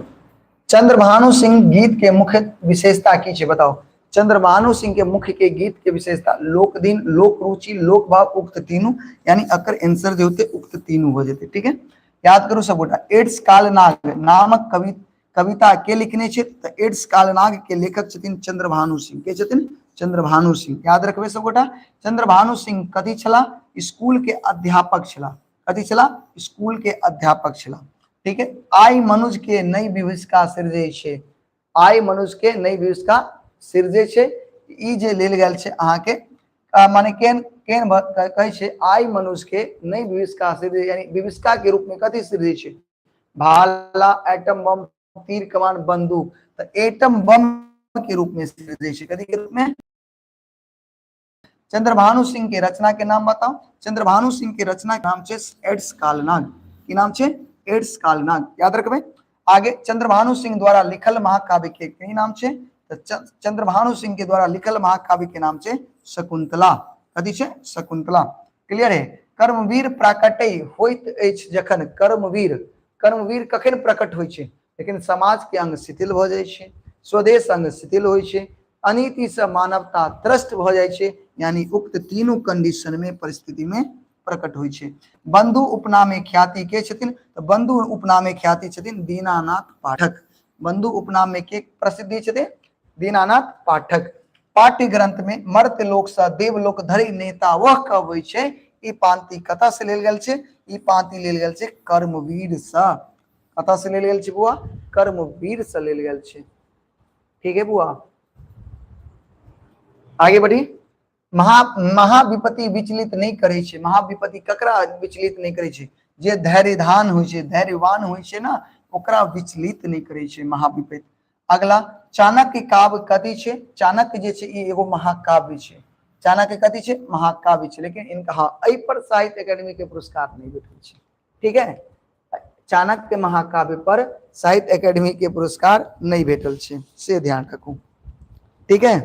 चंद्रभानु सिंह गीत के मुख्य विशेषता की छै? बताओ। चंद्रभानु सिंह के मुख्य के गीत के विशेषता लोक दिन, लोक रुचि, लोक भाव, उक्त तीनू, यानी अकर आंसर जे होते उक्त तीनू हो जेते। ठीक है, याद करू सब गोटा। एड्स कालनाग नामक कविता के लिखने छै? तऽ एड्स कालनाग के लेखक छथिन चंद्रभानु सिंह। के छथिन? चंद्रभानु सिंह। याद रखबे सब गोटा। चंद्रभानु सिंह कथी छला? स्कूल के अध्यापक छला। कथी छला? स्कूल के अध्यापक छला। ठीक है, आई मनुज के नई विभिषिका सिरजै छै। आई मनुज के नई विभिषिका सिरजै छै, ई जे लेल गेल छै अहाँके, माने केन केन कहै छै आई मनुज के नई विभिषिका सिरजै, यानी विभिषिका के रूप में कथी सिरजै छै? भाला, एटम बम, तीर कमान, बंदूक। तऽ एटम बम के रूप में सिरजै छै। कथी के रूप में? चंद्रभानु सिंह के रचना के नाम बताओ। चंद्रभानु सिंह के रचना के नाम छै एड्स कालनाग। की नाम छै? एड्स कालनाग। याद रखबे। आगे, चंद्रभानु सिंह द्वारा लिखल महाकाव्य के की नाम छै? तऽ चंद्रभानु सिंह के द्वारा लिखल महाकाव्य के नाम छै शकुंतला। कथी छै? शकुंतला। क्लियर है? कर्मवीर प्राकट्य होइत अछि जखन। कर्मवीर, कर्मवीर कखन प्रकट होइ छै? लेकिन समाज के अंग शिथिल भऽ जाइ छै, स्वदेश अंग शिथिल होइ छै, अनीति से मानवता त्रस्त भऽ जाइ छै, यानी उक्त तीनू कंडीशन में, परिस्थिति में प्रकट होइ छै। बंधु उपनामे ख्याति के छथिन? तऽ बंधु उपनामे ख्याति छथिन दीनानाथ पाठक। बंधु उपनाम में के प्रसिद्धि छथिन? दीनानाथ पाठक। पाठ्य ग्रंथ में मर्त्य लोक से देवलोक धरि नेता वह कहबै छै, ई पांति कतऽ से लेल गेल छै? ई पांति लेल गेल छै कर्मवीर से। कतऽ से लेल गेल छै बुआ? कर्मवीर से लेल गेल छै। ठीक है बुआ, आगे बढ़ी। महाविपत्ति विचलित नहीं करे छै। महाविपत्ति ककरा विचलित नहीं करे छै? जे धैर्यधान होइ छै, धैर्यवान होइ छै ना, ओकरा विचलित नहीं करे छै महाविपत्ति। अगला, चाणक्य काव्य कथी छै? चाणक्य जे छै ई एगो महाकाव्य छै। चाणक्य कथी छै? महाकाव्य छै। लेकिन इनका हाँ एहि पर साहित्य अकेडमी के पुरस्कार नहीं भेटल छै। ठीक है, चाणक्य महाकाव्य पर साहित्य अकेडमी के पुरस्कार नहीं भेटल छै, से ध्यान रखू। ठीक है,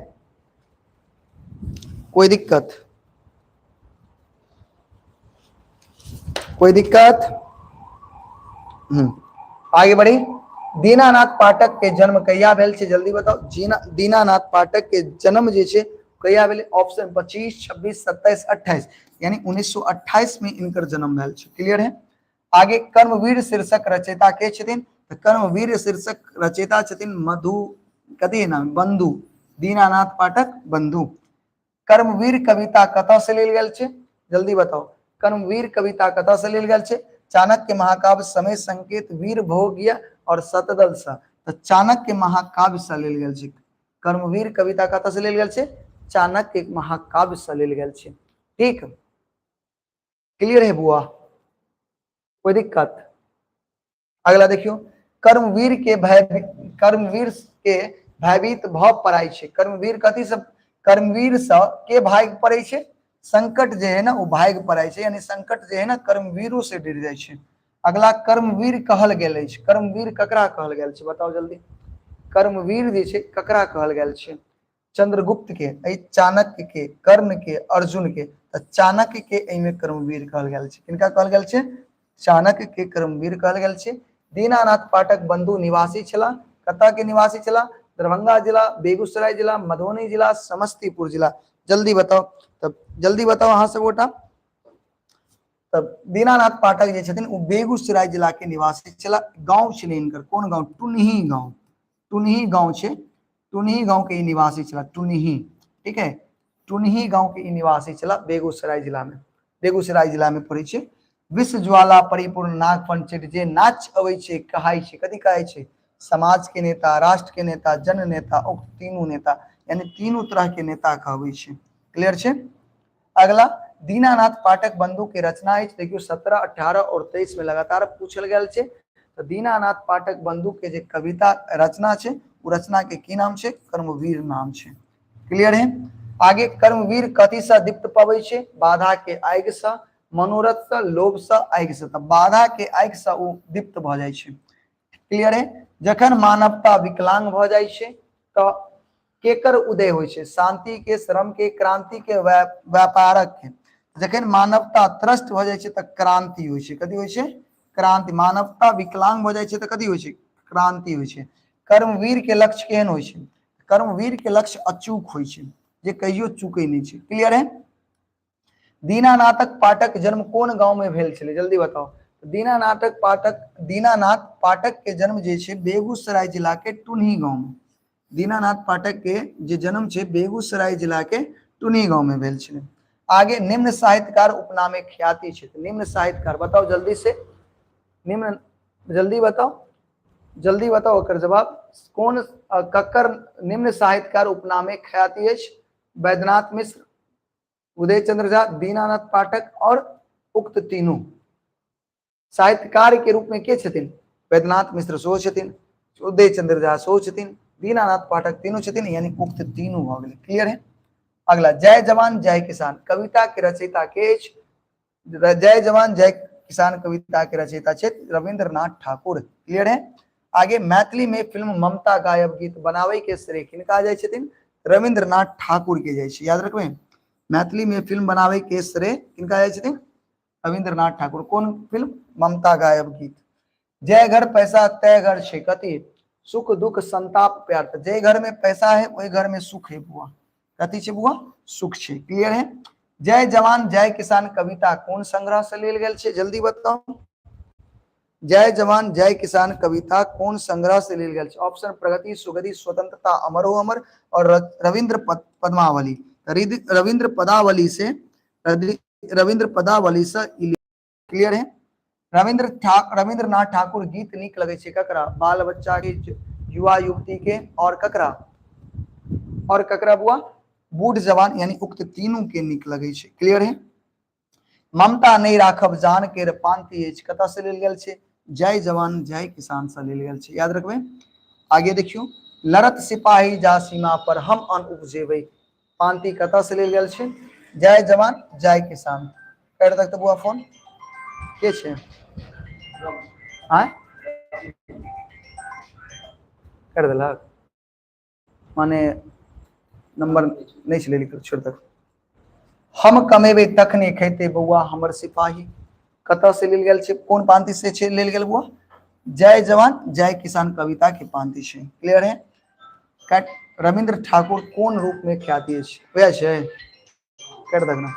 कोई दिक्कत? कोई दिक्कत? आगे बढ़ी। दीनानाथ पाठक के जन्म कहिया भेल छै? जल्दी बताओ। दीनानाथ पाठक के जन्म जे छै कहिया भेलै? ऑप्शन 25, 26, 27, 28, यानी 1928 में इनकर जन्म भेल छै। क्लियर है? आगे, कर्मवीर शीर्षक रचयिता के छथिन? तऽ कर्मवीर शीर्षक रचयिता छथिन मधु, कथी नाम? बंधु, दीनानाथ पाठक बंधु। कर्मवीर कविता कतऽ से लेल गेल छै? जल्दी बताओ। कर्मवीर कविता कतऽ से लेल गेल छै? चाणक्य महाकाव्य, समय संकेत, वीर भोग्य और शतदल से। तऽ चाणक्य महाकाव्य से लेल गेल छै। कर्मवीर कविता कतऽ से लेल गेल छै? चाणक्य महाकाव्य से लेल गेल छै। ठीक, क्लियर है बुआ? कोई दिक्कत? अगला देखियो, कर्मवीर के भय, कर्मवीर के भयभीत भऽ पड़ाइ छै। कर्मवीर कथी से? कर्मवीर से के भागि पड़ै छै? संकट जे है ना वो भागि पड़ाइ छै, यानी संकट जे है ना कर्मवीरो से डर जाइ छै। अगला कर्मवीर कहल गेल अछि। कर्मवीर ककरा कहल गेल छै बताउ जल्दी। कर्मवीर जे छै ककरा कहल गेल छै? चंद्रगुप्त के, एहि चाणक्य के, कर्ण के, अर्जुन के। तऽ चाणक्य के एहिमे कर्मवीर कहल गेल छै। किनका कहल गेल छै? चाणक्य के कर्मवीर कहल गेल छै। दीनानाथ पाठक बंधु निवासी छलाह। कतऽ के निवासी छलाह? दरभंगा जिला, बेगूसराय जिला, मधुबनी जिला, समस्तीपुर जिला। जल्दी बताउ, तऽ जल्दी बताउ अहाँ सब गोटा। तऽ दीनानाथ पाठक जे छथिन ओ बेगूसराय जिला के निवासी छलाह। गाँव छलै हिनकर, कोन गाँव? टुनही गाँव। टुनही गाँव छै, टुनही गाँव के ई निवासी छलाह। टुनही, ठीक है, टुनही गाँव के ई निवासी छलाह बेगूसराय जिला में। बेगूसराय जिला में पड़ै छै। विश्व ज्वाला परिपूर्ण नागपंचमी जे नाच अबै छै कहाइ छै, कथी कहाइ छै? समाज के नेता, राष्ट्र के नेता, जन नेता, उक्त तीनू नेता, यानी तीनू तरह के नेता कहबै छै। क्लियर छै? अगला दीनानाथ पाठक बंधु के रचना अछि। देखियौ 17, 18 और 23 में लगातार पूछल गेल छै। तऽ दीनानाथ पाठक बंधु के जे कविता रचना छै ओ रचना के की नाम छै? कर्मवीर नाम छै। क्लियर है? आगे कर्मवीर कथी से दीप्त पबै छै? बाधा के आगि से, मनोरथ से, लोभ से, आगि से। तऽ बाधा के आगि से ओ दीप्त भऽ जाइ छै। क्लियर है? जखन मानवता विकलांग भऽ जाइ छै तऽ केकर उदय होइ छै? शांति के, श्रम के, क्रांति के, व्यापारक के। जखन मानवता त्रस्त भऽ जाइ छै तऽ क्रांति होइ छै। कथी होइ छै? क्रांति। मानवता विकलांग भऽ जाइ छै तऽ कथी होइ छै? क्रांति होइ छै। कर्मवीर के लक्ष्य केहन होइ छै? कर्मवीर के लक्ष्य अचूक होइ छै, जे कहियो चूकै नहि छै। क्लियर है? दीनानाथक पाठक जन्म कोन गांव में भेल छलै? जल्दी बताओ। दीनानाथक पाठक, दीनानाथ पाठक के जन्म जे छै बेगूसराय जिला के टुनही गांव में। दीनानाथ पाठक के जे जन्म छै बेगूसराय जिला के टुनही गांव में भेल छलै। आगे निम्न साहित्यकार उपनामे ख्याति छै। निम्न साहित्यकार बताओ जल्दी से, निम्न जल्दी बताओ, जल्दी बताओ ओकर जवाब। कोन ककर निम्न साहित्यकार उपनामे ख्याति अछि? वैद्यनाथ मिश्र, उदय चंद्र झा, दीनानाथ पाठक और उक्त तीनू। साहित्यकार के रूप में के छथिन? वैद्यनाथ मिश्र सेहो छथिन, उदय चंद्र झा सेहो छथिन, दीनानाथ पाठक तीनू छथिन, यानी उक्त तीनू भऽ गेलै। क्लियर है? अगला जय जवान जय किसान कविता के रचयिता के अछि? जय जवान जय किसान कविता के रचयिता छथि रविंद्रनाथ ठाकुर। क्लियर है? आगे मैथिली में फिल्म ममता गायब गीत बनावे के श्रेय किनका जाइ छथिन? रविंद्रनाथ ठाकुर के जाइ छै। याद रखबै, मैथिली में फिल्म बनावे के श्रेय किनका जाइ छथिन? रविंद्रनाथ ठाकुर। कोन फिल्म? ममता गायब गीत। जय घर पैसा तय घर छै कथी? सुख दुख संताप प्यार। तऽ जे घर में पैसा है ओहि घर में सुख है बुआ। कथी छै बुआ? सुख छै। क्लियर है? जय जवान जय किसान कविता कोन संग्रह से लेल गेल छै? जल्दी बताओ। जय जवान जय किसान कविता कोन संग्रह से लेल गेल छै? ऑप्शन प्रगति, सुगति, स्वतंत्रता, अमर हो अमर और रविंद्र पद्मावली। रविंद्र पदावली से, रविंद्र पदावली से। क्लियर है? रविंद्रनाथ ठाकुर गीत नीक लगे छै ककरा? बाल बच्चा के, युवा युवती के और ककरा? और ककरा बुआ? बूढ़ जवान, यानी उक्त तीनू के नीक लगे छै। क्लियर है? ममता नहीं राखब जान के पांति अछि कतऽ से लेल गेल छै? जय जवान जय किसान से लेल गेल छै। याद रखबै। आगे देखियौ, लड़त सिपाही जा सीमा पर हम अन्न उपजेबै पांति कतऽ से लेल गेल छै? जय जवान जय किसान। कर तक तऽ बुआ फोन के छै? आँय कर देलक, माने नंबर नहि छलै लिखल, छोड़ तक। हम कमेबै तखने खेतै बौआ हमर सिपाही कतऽ से लेल गेल छै? कोन पांति से छै लेल गेल बौआ? जय जवान जय किसान कविता के पांति छै। क्लियर है? कट रविंद्र ठाकुर कोन रूप में ख्याति अछि? वएह छै, कर देख ना।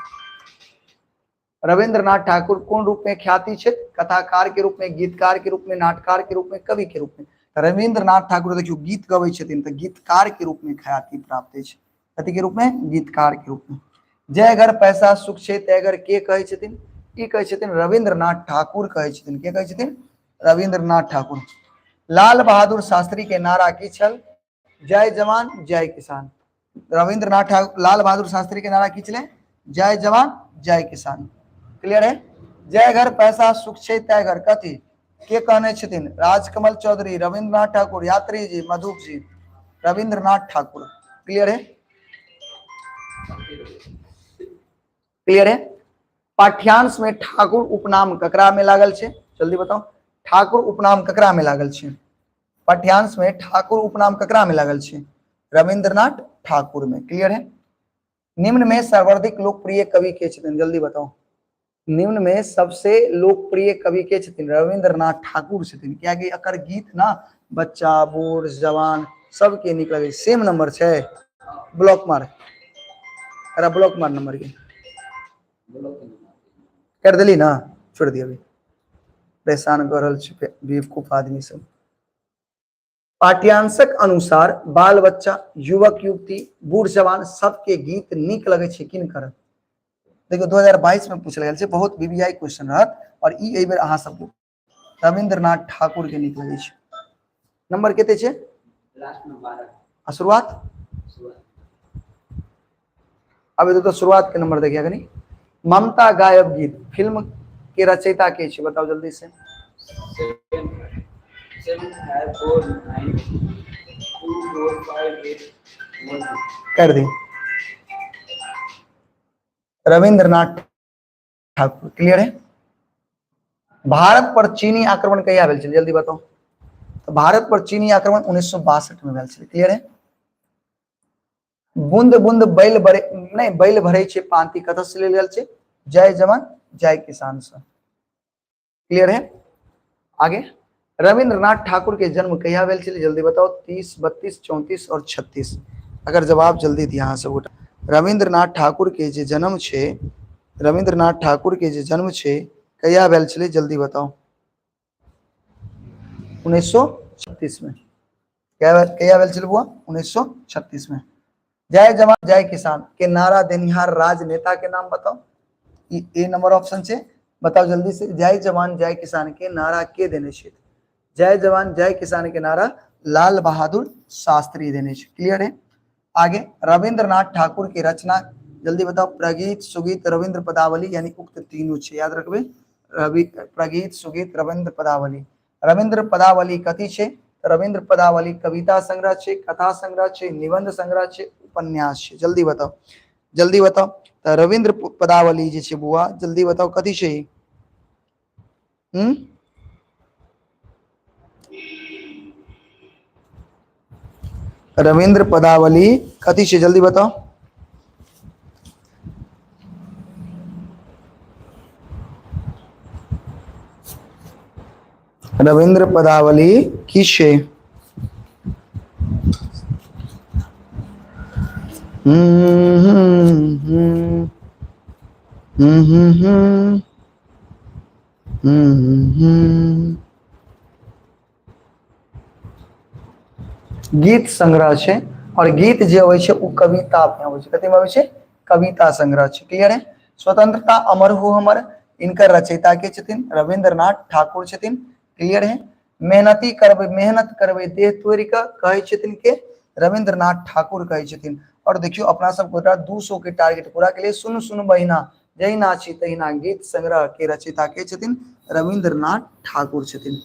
रविंद्रनाथ ठाकुर कोन रूप में ख्याति छै? कथाकार के रूप में, गीतकार के रूप में, नाटकार के रूप में, कवि के रूप में। रविंद्रनाथ ठाकुर देखियौ गीत गबै छथिन तऽ गीतकार के रूप में ख्याति प्राप्त अछि। कथी के रूप में? गीतकार के रूप में। जय घर पैसा सुख छै तय घर के कहै छथिन? ई कहै छथिन रविंद्रनाथ ठाकुर कहै छथिन। के कहै छथिन? रविंद्रनाथ ठाकुर। लाल बहादुर शास्त्री के नारा की छल? जय जवान जय किसान। रविंद्रनाथ ठाकुर लाल बहादुर शास्त्री के नारा की छलै? जय जवान जय किसान। क्लियर है? जय घर पैसा सुख छै तय घर कथी के कहने छथिन? राजकमल चौधरी, रविंद्रनाथ ठाकुर, यात्री जी, मधुप जी। रविंद्रनाथ ठाकुर। क्लियर है? क्लियर है? पाठ्यांश में ठाकुर उपनाम ककरा में लागल छै? जल्दी बताओ, ठाकुर उपनाम ककरा में लागल छै? पाठ्यांश में ठाकुर उपनाम ककरा में लागल छै? रविंद्रनाथ ठाकुर में। क्लियर है? निम्न में सर्वाधिक लोकप्रिय कवि के छथिन? जल्दी बताओ, निम्न में सबसे लोकप्रिय कवि के छथिन? रविंद्रनाथ ठाकुर छथिन। कियाकि एकर गीत ना बच्चा बूढ़ जवान सबके नीक लगे। सेम नंबर छै, ब्लॉक मार, एकरा ब्लॉक मार नंबर के कर देली ना, छोड़ दिया। अभी परेशान कर रहल छै बेवकूफ आदमी सब। पाठ्यांशक अनुसार बाल बच्चा, युवक युवती, बूढ़ जवान सबके गीत नीक लगे छै किनकर? देखियौ 2022 में पूछल गेल छै, बहुत वीवीआई क्वेश्चन रहत और ई एहि बेर अहाँ सबके रविंद्रनाथ ठाकुर के नीक लगे छै। नंबर कते छै? लास्ट में 12। आ शुरुआत? अब तो शुरुआत के नंबर देखिए कनी। ममता गायब गीत फिल्म के रचयिता के छै? बताओ जल्दी से। 7 5 4 9 2 4 5 8 1 2। कर दी। रविंद्रनाथ ठाकुर। क्लियर है? भारत पर चीनी आक्रमण कहिया भेल छलै? जल्दी बताओ। तो भारत पर चीनी आक्रमण 1962 में भेल छलै। क्लियर है? बूंद बूंद बैल भरे नहीं बैल भरे छे पांति कतऽ से लेल गेल छे? जय जवान जय किसान से। क्लियर है? आगे रविंद्रनाथ ठाकुर के जन्म कहिया भेल छलै? जल्दी बताओ। 30, 32, 34 और 36। अगर जवाब जल्दी दिया अहाँ सब गोटा। रविंद्रनाथ ठाकुर के जे जन्म छे, रविंद्रनाथ ठाकुर के जे जन्म छे कहिया भेल छलै? जल्दी बताओ। 1936 में। कहिया भेल छलै बुआ? 1936 में। जय जवान जय किसान के नारा देनिहार राजनेता के नाम बताओ। ई ए नंबर ऑप्शन छे, बताओ जल्दी से। जय जवान जय किसान के नारा के देने छे? जय जवान जय किसान के नारा लाल बहादुर शास्त्री देने छे। क्लियर है? आगे रविंद्रनाथ ठाकुर की रचना जल्दी बताओ। प्रगीत, सुगीत, रविंद्र पदावली, यानी उक्त तीनों छे, याद रखबे। रवि प्रगीत, सुगीत, रविंद्र पदावली। रविंद्र पदावली कथी छे? रविंद्र पदावली कविता संग्रह छे, कथा संग्रह छे, निबंध संग्रह छे, उपन्यास छे। जल्दी बताओ, जल्दी बताओ। तो रविंद्र पदावली जे छे बुआ, जल्दी बताओ कथी छे? रविंद्र पदावली कथी छे? जल्दी बताओ। रविंद्र पदावली की छे? हम्म हम्म हम्म हम्म हम्म हम्म हम्म। गीत संग्रह छे और गीत जे अबै छे उ कविता में अबै छे। कथी में अबै छे? कविता संग्रह छे। क्लियर है? स्वतंत्रता अमर हो हमर, इनकर रचयिता के छथिन? रविंद्रनाथ ठाकुर छथिन। क्लियर है? मेहनती करबै, मेहनत करबै देह तोड़ि कऽ कहै छथिन के? रविंद्रनाथ ठाकुर कहै छथिन। और देखियौ अपना सब गोटा 200 के टारगेट पूरा के लिए। सुन सुन बहिना जहिना छी तहिना गीत संग्रह के रचयिता के छथिन? रविंद्रनाथ ठाकुर छथिन।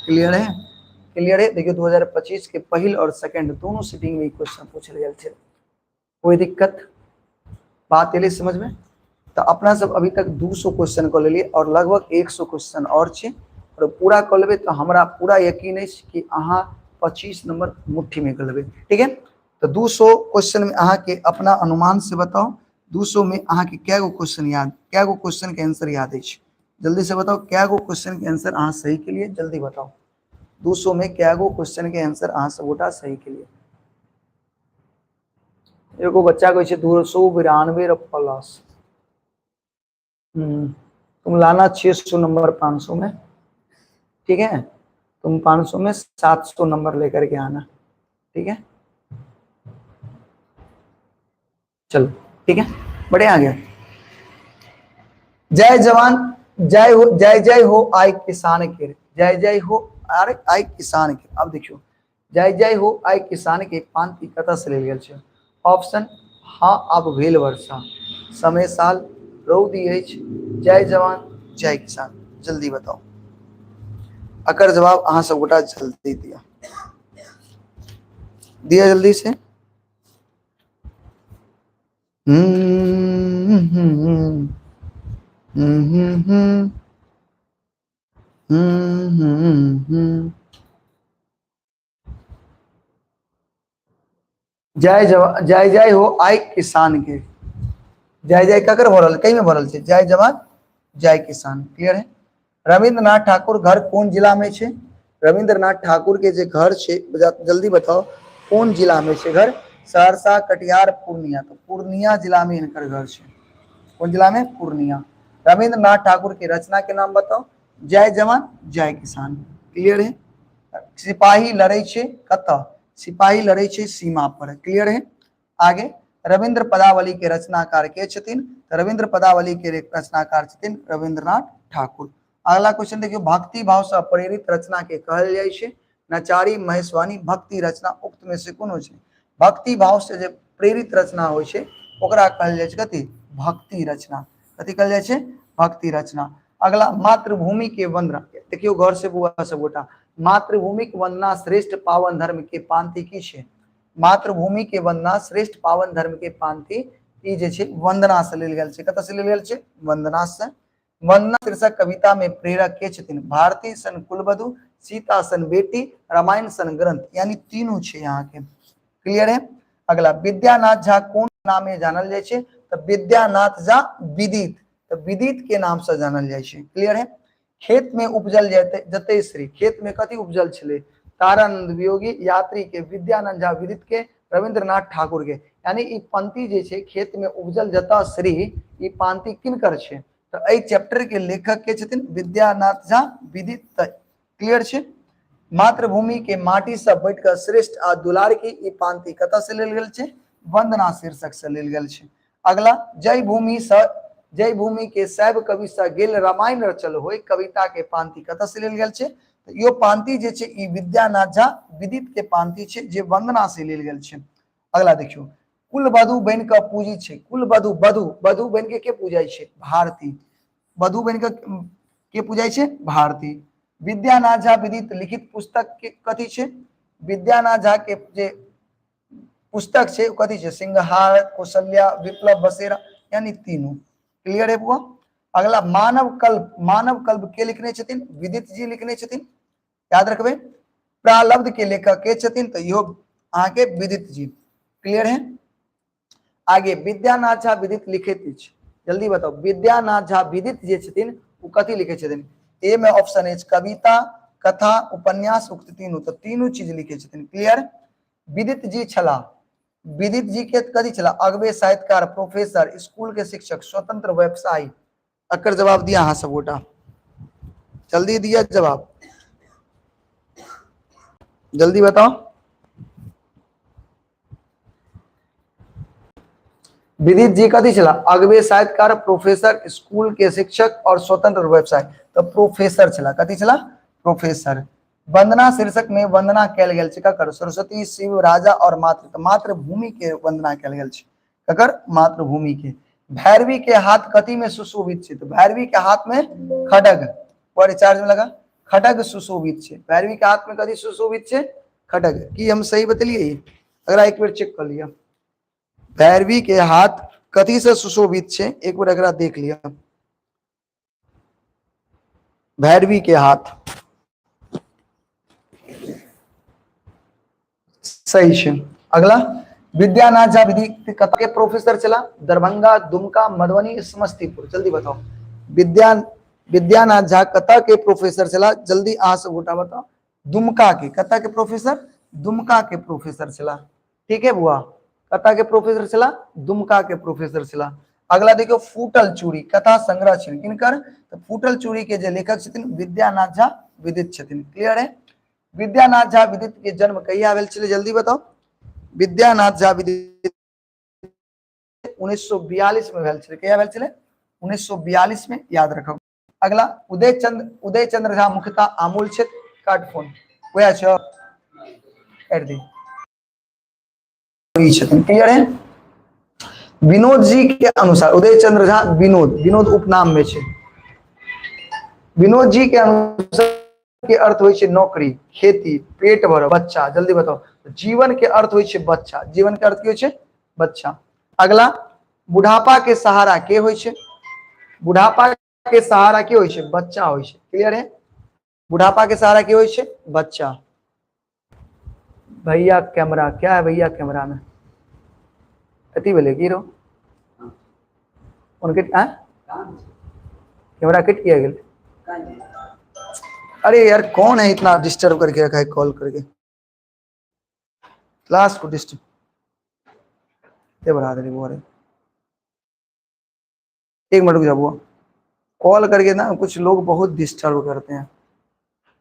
क्लियर है? क्लियर है? देखियौ 2025 के पहिल और सेकंड दोनों सिटिंग में ई क्वेश्चन पूछल गेल छै। कोई दिक्कत बात एलै समझ में? तो अपना सब अभी तक 200 क्वेश्चन कऽ लेलियै और लगभग 100 क्वेश्चन और छै और पूरा कऽ लेबै तो हमरा पूरा यकीन अछि कि अहाँ 25 नंबर मुट्ठी में कऽ लेबै। ठीक है? तो 200 क्वेश्चन में अहाँ के अपना अनुमान से बताओ, 200 में अहाँ के कै गो क्वेश्चन याद, कै गो क्वेश्चन के आंसर याद अछि? जल्दी से बताओ कै गो क्वेश्चन के आंसर अहाँ सही के लिए, जल्दी बताओ। 200 में कै गो क्वेश्चन के आंसर अहाँ सब गोटा सही के लिए। एगो बच्चा कहै छै 292 प्लस। तुम लाना 600 नंबर 500 में, ठीक है? तुम 500 में 700 नंबर लेकर के आना, ठीक है? चलो ठीक है, बढ़े आगे। जय जवान जय हो, जय जय हो आय किसान के, जय जय हो अरे आय किसान के। अब देखियो जय जय हो आय किसान के पांति कतऽ से लेल गेल छै? ऑप्शन हाँ अब भेल वर्षा, समय साल, रौदी अछि, जय जवान जय किसान। जल्दी बताओ, अकर जवाब अहाँ सब गोटा जल्दी दिया, दिया जल्दी से। हम्म हम्म हम्म हम्म हम्म हम्म हम्म हम्म जय जवान जय जय हो आय किसान के। जय जय ककर भरल, कई में भरल छै? जय जवान जय किसान। क्लियर है? रविंद्रनाथ ठाकुर घर कोन जिला में छै? रविंद्रनाथ ठाकुर के जे घर छै, जल्दी बताओ कोन जिला में छै घर? सहरसा, कटिहार, पूर्णिया। तो पूर्णिया जिला में इनकर घर छै। कोन जिला में? पूर्णिया। रविंद्रनाथ ठाकुर के रचना के नाम बताओ। जय जवान जय किसान। क्लियर है? सिपाही लड़ै छै कतऽ? सिपाही लड़ै छै सीमा पर। क्लियर है? आगे रविंद्र पदावली के रचनाकार के छथिन? रविंद्र पदावली के रचनाकार छथिन रविंद्रनाथ ठाकुर। अगला क्वेश्चन देखियो, भक्ति भाव से प्रेरित रचना के कहल जाइ छै? नचारी, महेशवाणी, भक्ति रचना, उक्त में से कोनो छै? भक्ति भाव से जे प्रेरित रचना होइ छै ओकरा कहल जाइ छै कथी? भक्ति रचना। कथी कहल जाइ छै? भक्ति रचना। अगला मातृभूमि के वंदना। देखियो गौर से बुआ सब गोटा, मातृभूमि के वंदना श्रेष्ठ पावन धर्म के पांति की छै? मातृभूमि के वंदना श्रेष्ठ पावन धर्म के पांति ई जे छै वंदना से लेल गेल छै। कतऽ से लेल गेल छै? वंदना से। वंदना शीर्षक कविता में प्रेरक के छथिन? भारती सन कुलवधु, सीता सन बेटी, रामायण सन ग्रंथ, यानी तीनू छै यहाँ के। क्लियर है? अगला विद्यानाथ झा कोन नाम में जानल जाइ छै? तऽ विद्यानाथ झा विदित, तऽ विदित के नाम से जानल जाइ छै। क्लियर है? खेत में उपजल जते जते श्री, खेत में कथी उपजल छलै? तारानंद वियोगी, यात्री के, विद्यानंद झा विदित के, रविंद्रनाथ ठाकुर के। यानी ई पंक्ति जे छै खेत में उपजल जतऽ श्री, ई पंक्ति किनकर छै? तऽ एहि चैप्टर के लेखक के छथिन? विद्यानाथ झा विदित। क्लियर छै? मातृभूमि के माटी से बैठ कऽ श्रेष्ठ आ दुलार की ई पांति कतऽ से लेल गेल छै? वंदना शीर्षक से लेल गेल छै। अगला जय भूमि से, जय भूमि के शैव कवि से गेल रामायण रचल होय कविता के पांति कतऽ से लेल गेल छै? तऽ इहो पांति जे छै ई विद्यानाथ झा विदित के पांति छै जे वंदना से लेल गेल छै। अगला देखियौ, कुल वधु बनि कऽ पूजी छै। कुल वधु, वधु, वधु बनि के के पूजै छै? भारती। वधु बनि कऽ के पूजै छै? भारती। विद्यानाथ झा विदित लिखित पुस्तक के कथी छै? विद्यानाथ झा के जे पुस्तक छै ओ कथी छै? सिंहार, कौशल्या, विप्लव बसेरा, यानी तीनू। क्लियर है बुआ? अगला मानव कल्प, मानव कल्प के लिखने छथिन? विदित जी लिखने छथिन, याद रखबै। प्रालब्ध के लेखक के छथिन? तऽ इहो अहाँके विदित जी। क्लियर है? आगे विद्यानाथ झा विदित लिखैत अछि। जल्दी बताउ, विद्यानाथ झा विदित जे छथिन ओ कथी लिखै छथिन? ए में ऑप्शन अछि कविता, कथा, उपन्यास, उक्त तीनू। तऽ तीनू चीज लिखै छथिन। क्लियर? विदित जी छलाह, विदित जी के कथी छलाह? अगबे साहित्यकार, प्रोफेसर, स्कूल के शिक्षक, स्वतंत्र व्यवसायी। एकर जवाब दिया अहाँ सब गोटा, जल्दी दिया जवाब, जल्दी बताओ। विदित जी कथी छला? अगबे साहित्यकार, प्रोफेसर, स्कूल के शिक्षक और स्वतंत्र व्यवसाय। तो प्रोफेसर छला। कथी छला? प्रोफेसर। वंदना शीर्षक में वंदना कयल गेल छै ककर? सरस्वती, शिव, राजा और मातृ। तो मातृभूमि के वंदना कयल गेल छै। ककर? मातृभूमि के। भैरवी के हाथ कथी में सुशोभित छै? तो भैरवी के हाथ में खडग, पर चार्ज में लगा, खडग सुशोभित छै। भैरवी के हाथ में कथी सुशोभित छै? खडग। की हम सही बतेलिए? अगला एक बेर चेक कर लिया, भैरवी के हाथ कथी से सुशोभित छै, एक बेर एकरा देख लिया। भैरवी के हाथ सही छै। अगला विद्यानाथ झा विधि कथा के प्रोफेसर छला? दरभंगा, दुमका, मधुबनी, समस्तीपुर। जल्दी बताओ, विद्यानाथ झा कतऽ के प्रोफेसर छला? जल्दी अहाँ सब गोटा बताओ। दुमका के। कतऽ के प्रोफेसर? दुमका के प्रोफेसर छला। ठीक है बुआ, कतऽ के प्रोफेसर छला? दुमका के प्रोफेसर छला। अगला देखियो, फूटल चूड़ी कथा संग्रह छनि किनकर? तऽ फूटल चूड़ी के जे लेखक छथिन विद्यानाथ झा विदित छथिन। क्लियर है? विद्यानाथ झा विदित के जन्म कहिया भेल छलै? जल्दी बताओ। विद्यानाथ झा विदित 1942 में भेल छलै। कहिया भेल छलै? 1942 में, याद रखब। अगला उदय चंद्र, उदय चंद्र झा मुख्यतः आमूल क्षेत्र, काट फोन वएह छै, काटि दी। ई छथिन। क्लियर है? विनोद जी के अनुसार उदय चंद्र झा विनोद, विनोद उपनाम में छै। विनोद जी के अनुसार के अर्थ होइ छै नौकरी, खेती, पेट भरब, बच्चा। जल्दी बताओ, जीवन के अर्थ होइ छै बच्चा। जीवन के अर्थ की होइ छै? बच्चा। अगला बुढ़ापा के सहारा के होइ छै? बुढ़ापा के सहारा के होइ छै? बच्चा होइ छै। क्लियर है? बुढ़ापा के सहारा की होइ छै? बच्चा। भैया कैमरा क्या है भैया कैमरा में अथी भेलै की रो उनके आ कैमरा कट किया गेल? अरे यार कौन है इतना डिस्टर्ब करके रखा है कॉल करके क्लास को डिस्टर्ब ते बढ़ा दे वो। अरे एक मिनट रुक जा बुआ, कॉल करके ना कुछ लोग बहुत डिस्टर्ब करते हैं,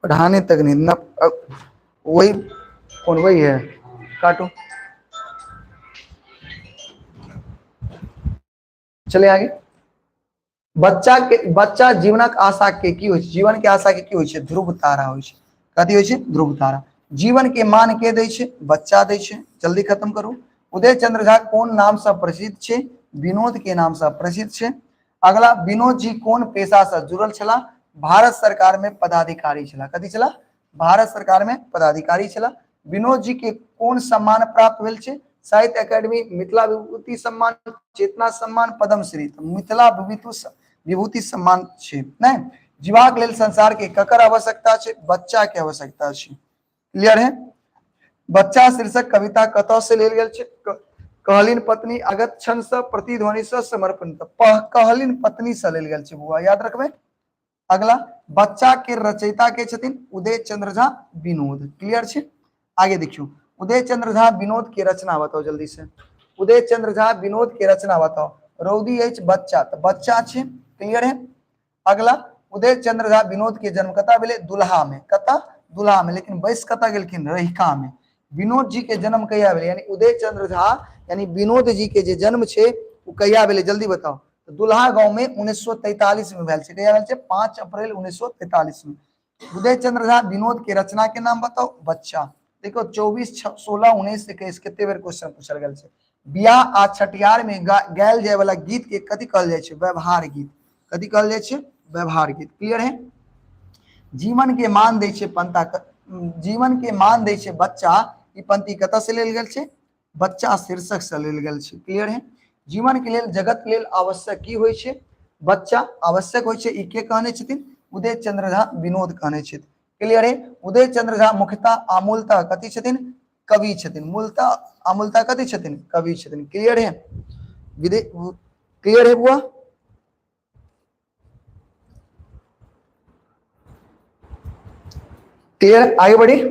पढ़ाने तक नहीं ना। वही कौन वही है, काटो। चले आगे। बच्चा के बच्चा जीवनक आशा के की होइ छै? जीवन के आशा के की होइ छै? ध्रुव तारा होइ छै। कथी होइ छै? ध्रुव तारा। जीवन के मान के दै छै? बच्चा दै छै। जल्दी खत्म करू। उदय चंद्र झा कोन नाम से प्रसिद्ध छै? विनोद के नाम से प्रसिद्ध छै। अगला, विनोद जी कोन पेशा से जुड़ल छला? भारत सरकार में पदाधिकारी छला। कथी छला? भारत सरकार में पदाधिकारी छला। विनोद जी के कोन सम्मान प्राप्त भेल छै? साहित्य अकादमी, मिथिला विभूति सम्मान, चेतना सम्मान, पद्मश्री। तऽ मिथिला विभूति सम्मान छै। नहि जीवाक लेल संसार के ककर आवश्यकता छै? बच्चा के आवश्यकता छै। क्लियर है? बच्चा शीर्षक कविता कतऽ से लेल गेल छै? कहलिन पत्नी, आगत क्षण से, प्रतिध्वनि से, समर्पण। कहलिन पत्नी से लेल गेल छै बुआ, याद रखबै। अगला, बच्चा के रचयिता के छथिन? उदय चंद्र झा विनोद। क्लियर छै? आगे देखियो, उदय चंद्र झा विनोद के रचना बताओ जल्दी से। उदय चंद्र झा विनोद के रचना बताओ। रौदी अछि बच्चा, तऽ बच्चा छै। क्लियर है? अगला, उदय चंद्र झा विनोद के जन्म कतऽ भेलै? दुल्हा में। कतऽ? दुल्हा में। लेकिन बैस कतऽ गेलखिन? रहिका में। विनोद जी के जन्म कहिया भेलै? यानी उदय चंद्र झा यानी विनोद जी के जे जन्म छै ओ कहिया भेलै, जल्दी बताओ। तऽ दुल्हा गांव में 1943 में भेल छै। कहिया भेल छै? 5 अप्रैल 1943 में। उदय चंद्र झा विनोद के रचना के नाम बताओ। बच्चा। देखो 24 16 19 21 कते बेर क्वेश्चन पूछल गेल छै। बियाह आ छठिहार में गायल जाय वाला गीत के कथी कहल जाइ छै? व्यवहार गीत। कथी कहल जाइ छै? व्यवहार गीत। क्लियर है? जीवन के मान दै छै पंता, जीवन के मान दै छै बच्चा, ई पंक्ति कतऽ से लेल गेल छै? बच्चा शीर्षक से लेल गेल छै। क्लियर है? जीवन के लेल जगत लेल आवश्यक की होइ छै? बच्चा आवश्यक होइ छै। ई के कहने छथिन? उदय चंद्र झा विनोद कहने छथिन। क्लियर है? उदय चंद्र झा मुख्यतः आमूलतः कथी छथिन? कवि छथिन। मूलतः आमूलतः कथी छथिन? कवि छथिन। क्लियर है? क्लियर है बुआ? क्लियर? आगे बढ़ी।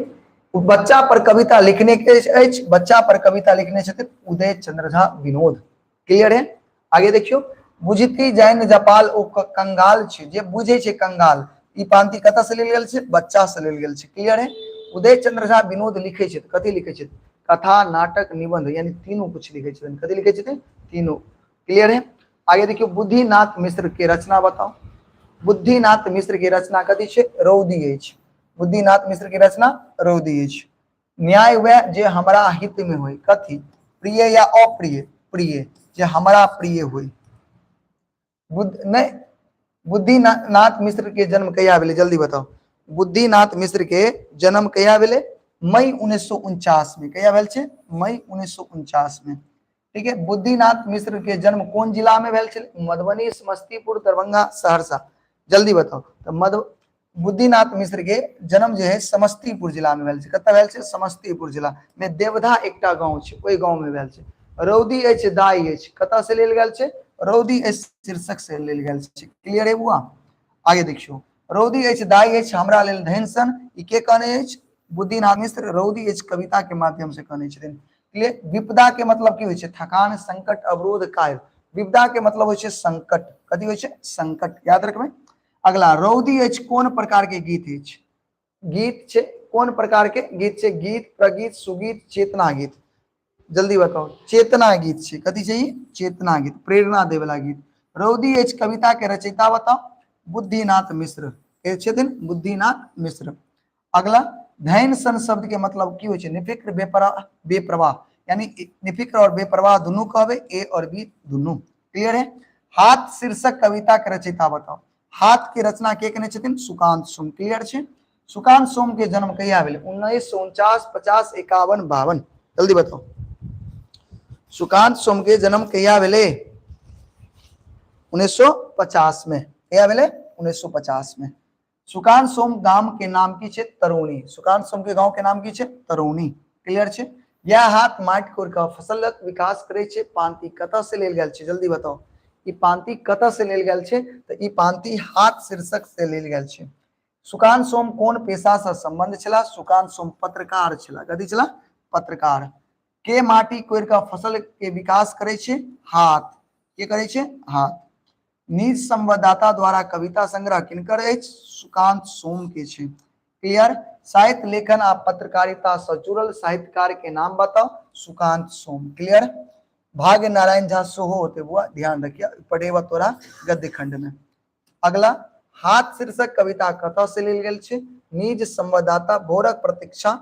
बच्चा पर कविता लिखने के अछि, बच्चा पर कविता लिखने छथिन उदय चंद्र झा विनोद। क्लियर है? आगे देखियो, बुझती जैन जपाल ओ कंगाल छै, जे बुझे छै कंगाल, ई पांति कतऽ से लेल गेल छै? बच्चा से लेल गेल छै। क्लियर है? उदय चंद्र झा विनोद लिखे छै, कथी लिखे छै? कथा, नाटक, निबंध, यानी तीनों कुछ लिखे छथिन। कथी लिखे छथिन? तीनों। क्लियर है? आगे देखियो, बुद्धिनाथ मिश्र के रचना बताओ। बुद्धिनाथ मिश्र के रचना कथी छै? रौदी अछि। बुद्धिनाथ मिश्र के रचना रौदी अछि। न्याय वह जे हमरा हित में होय, कथी? प्रिय या अप्रिय? प्रिय, जे हमरा प्रिय होय। बुद्ध नहीं, बुद्धिनाथ मिश्र के जन्म कहिया भेलै? जल्दी बताओ। बुद्धिनाथ मिश्र के जन्म कहिया भेलै? मई 1949 में। कहिया भेल छै? मई 1949 में। ठीक है। बुद्धिनाथ मिश्र के जन्म कोन जिला में भेल छलै? मधुबनी, समस्तीपुर, दरभंगा, सहरसा। जल्दी बताओ। तऽ मधु बुद्धिनाथ मिश्र के जन्म जे है समस्तीपुर जिला में भेल छै। कतऽ भेल छै? समस्तीपुर जिला में देवधा एकटा गांव छै, ओहि गांव में भेल छै। रौदी अछि दाई अछि कतऽ से लेल गेल छै? रौदी अछि शीर्षक से लेल गेल छै। क्लियर है बुआ? आगे देखियौ, रौदी अछि दाई अछि हमरा लेल धन सन, ई के कहने अछि? बुद्धिनाथ मिश्र रौदी अछि कविता के माध्यम से कहने छथिन। क्लियर? विपदा के मतलब की होइ छै? थकान, संकट, अवरोध, कायल। विपदा के मतलब होइ छै संकट। कथी होइ छै? संकट। याद रखबै। अगला, रौदी अछि कोन प्रकार के गीत अछि? गीत छै, कोन प्रकार के गीत छै? गीत, प्रगीत, सुगीत, चेतना गीत। जल्दी बताओ। चेतना गीत छै। कथी छै ई? चेतना गीत, प्रेरणा देय वाला गीत। रौदी अछि कविता के रचयिता बताओ। बुद्धिनाथ मिश्र के छथिन? बुद्धिनाथ मिश्र। अगला, धैन सन शब्द के मतलब की होइ छै? निफिक्र, बेपरवाह, बेप्रवाह, यानी निफिक्र और बेपरवाह दुनू कहबै, ए और बी दुनू। क्लियर है? हाथ शीर्षक कविता के रचयिता बताओ। हाथ के रचना के केने छथिन? सुकांत सोम। क्लियर छै? सुकांत सोम के जन्म कहिया भेलै? 1949, 50, 51, 52। जल्दी बताओ, सुकांत सोम के जन्म कहिया भेलै? 1950 में। कहिया भेलै? 1950 में। सुकांत सोम गाम के नाम की छै? तरौनी। सुकांत सोम के गांव के नाम की छै? तरौनी। क्लियर छै? यह हाथ माटि कोरि कऽ फसलक विकास करै छै, पांति कतऽ से लेल गेल छै? जल्दी बताउ, ई पांति कतऽ से लेल गेल छै? तऽ ई पांति हाथ शीर्षक से लेल गेल छै। सुकांत सोम कोन पेशा से संबंध छला? सुकांत सोम पत्रकार छला। कथी छला? पत्रकार। के माटि कोरि कऽ फसल के विकास करै छै? हाथ। के करै छै? हाथ। निज संवाददाता द्वारा कविता संग्रह किनकर अछि? सुकांत सोम के छै। क्लियर? साहित्य लेखन आ पत्रकारिता से जुड़ल साहित्यकार के नाम बताओ। सुकांत सोम। क्लियर? भाग्य नारायण झा सेहो होते बुआ, ध्यान रखिए, पढ़ेबा तोरा गद्य खंड में। अगला, हाथ शीर्षक कविता कतऽ से लेल गेल छै? निज संवाददाता, भोरक प्रतीक्षा,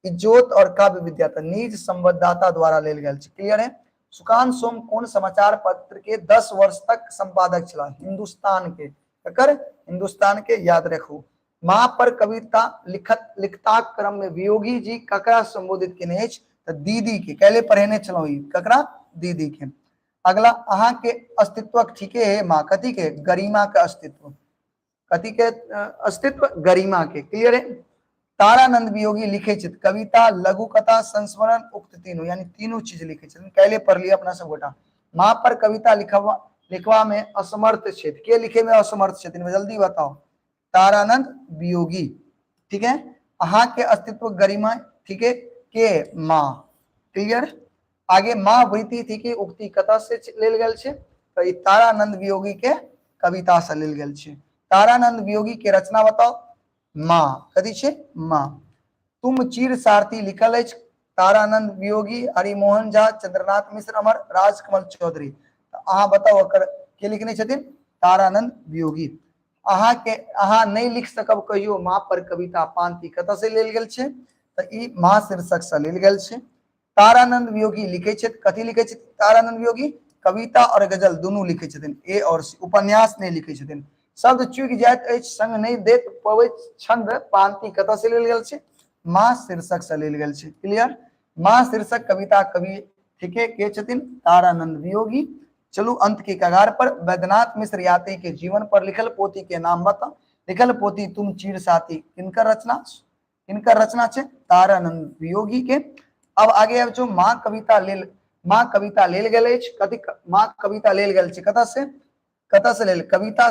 इजोत और काव्य विद्या। तऽ निज संवाददाता द्वारा लेल गेल छै। क्लियर है? सुकांत सोम कोन समाचार पत्र के 10 वर्ष तक संपादक छला? हिंदुस्तान के। ककर? हिंदुस्तान के, याद रखू। माँ पर कविता लिखत लिखताक क्रम में वियोगी जी ककरा संबोधित केने अछि? तऽ दीदी के। कैले पढ़ेने छलहुँ ई, ककरा? दीदी के। अगला, अहाँ के अस्तित्वक ठीके है माँ, कथी के? गरिमा के अस्तित्व। कथी के अस्तित्व? गरिमा के। क्लियर है? तारानंद वियोगी लिखे छथि कविता, लघु कथा, संस्मरण, उक्त तीनू, यानी तीनू चीज लिखे छथिन। कैले पढ़ लिया अपना सब गोटा। माँ पर कविता लिखवा लिखवा में असमर्थ छथि। के लिखे में असमर्थ छथिन? जल्दी बताओ। तारानंद वियोगी। ठीक है? अहाँ के अस्तित्व गरिमा ठीक है के माँ। क्लियर? आगे, माँ वृत्ति थी कि उक्ति कतऽ से लेल गेल छै? तऽ ई तारानंद वियोगी के कविता से लेल गेल छै। तारानंद वियोगी के रचना बताओ। माँ। कथी छै? माँ। तुम चीर सारथी लिखल अछि तारानंद वियोगी, हरिमोहन झा, चंद्रनाथ मिश्र अमर, राजकमल चौधरी। तऽ अहाँ बताउ ओकर के लिखने छथिन? तारानंद वियोगी। अहाँ के अहाँ नहि लिख सकब कहियो माँ पर कविता पांति कतऽ से लेल गेल छै? तऽ ई माँ शीर्षक से लेल गेल छै। तारानंद वियोगी लिखे छथि, कथी लिखे छथिन तारानंद वियोगी? कविता और गजल दुनू लिखे छथिन, ए और सी, उपन्यास नहि लिखे छथिन। शब्द चुकि जाइत अछि संग नहि देत पबैत छंद पांति कतऽ से लेल गेल छै? माँ शीर्षक से लेल गेल छै। क्लियर? माँ शीर्षक कविता कवि ठीके के छथिन? तारानंद वियोगी। चलू अंत के कगार पर। वैद्यनाथ मिश्र यात्री के जीवन पर लिखल पोथी के नाम बताओ। लिखल पोथी तुम चीर साथी किनकर रचना? किनकर रचना छै? तारानंद वियोगी के। अब आगे आबि जाउ। माँ कविता लेल, माँ कविता लेल गेल अछि कथी? माँ कविता लेल गेल छै कतऽ से? कतऽ से लेल कविता?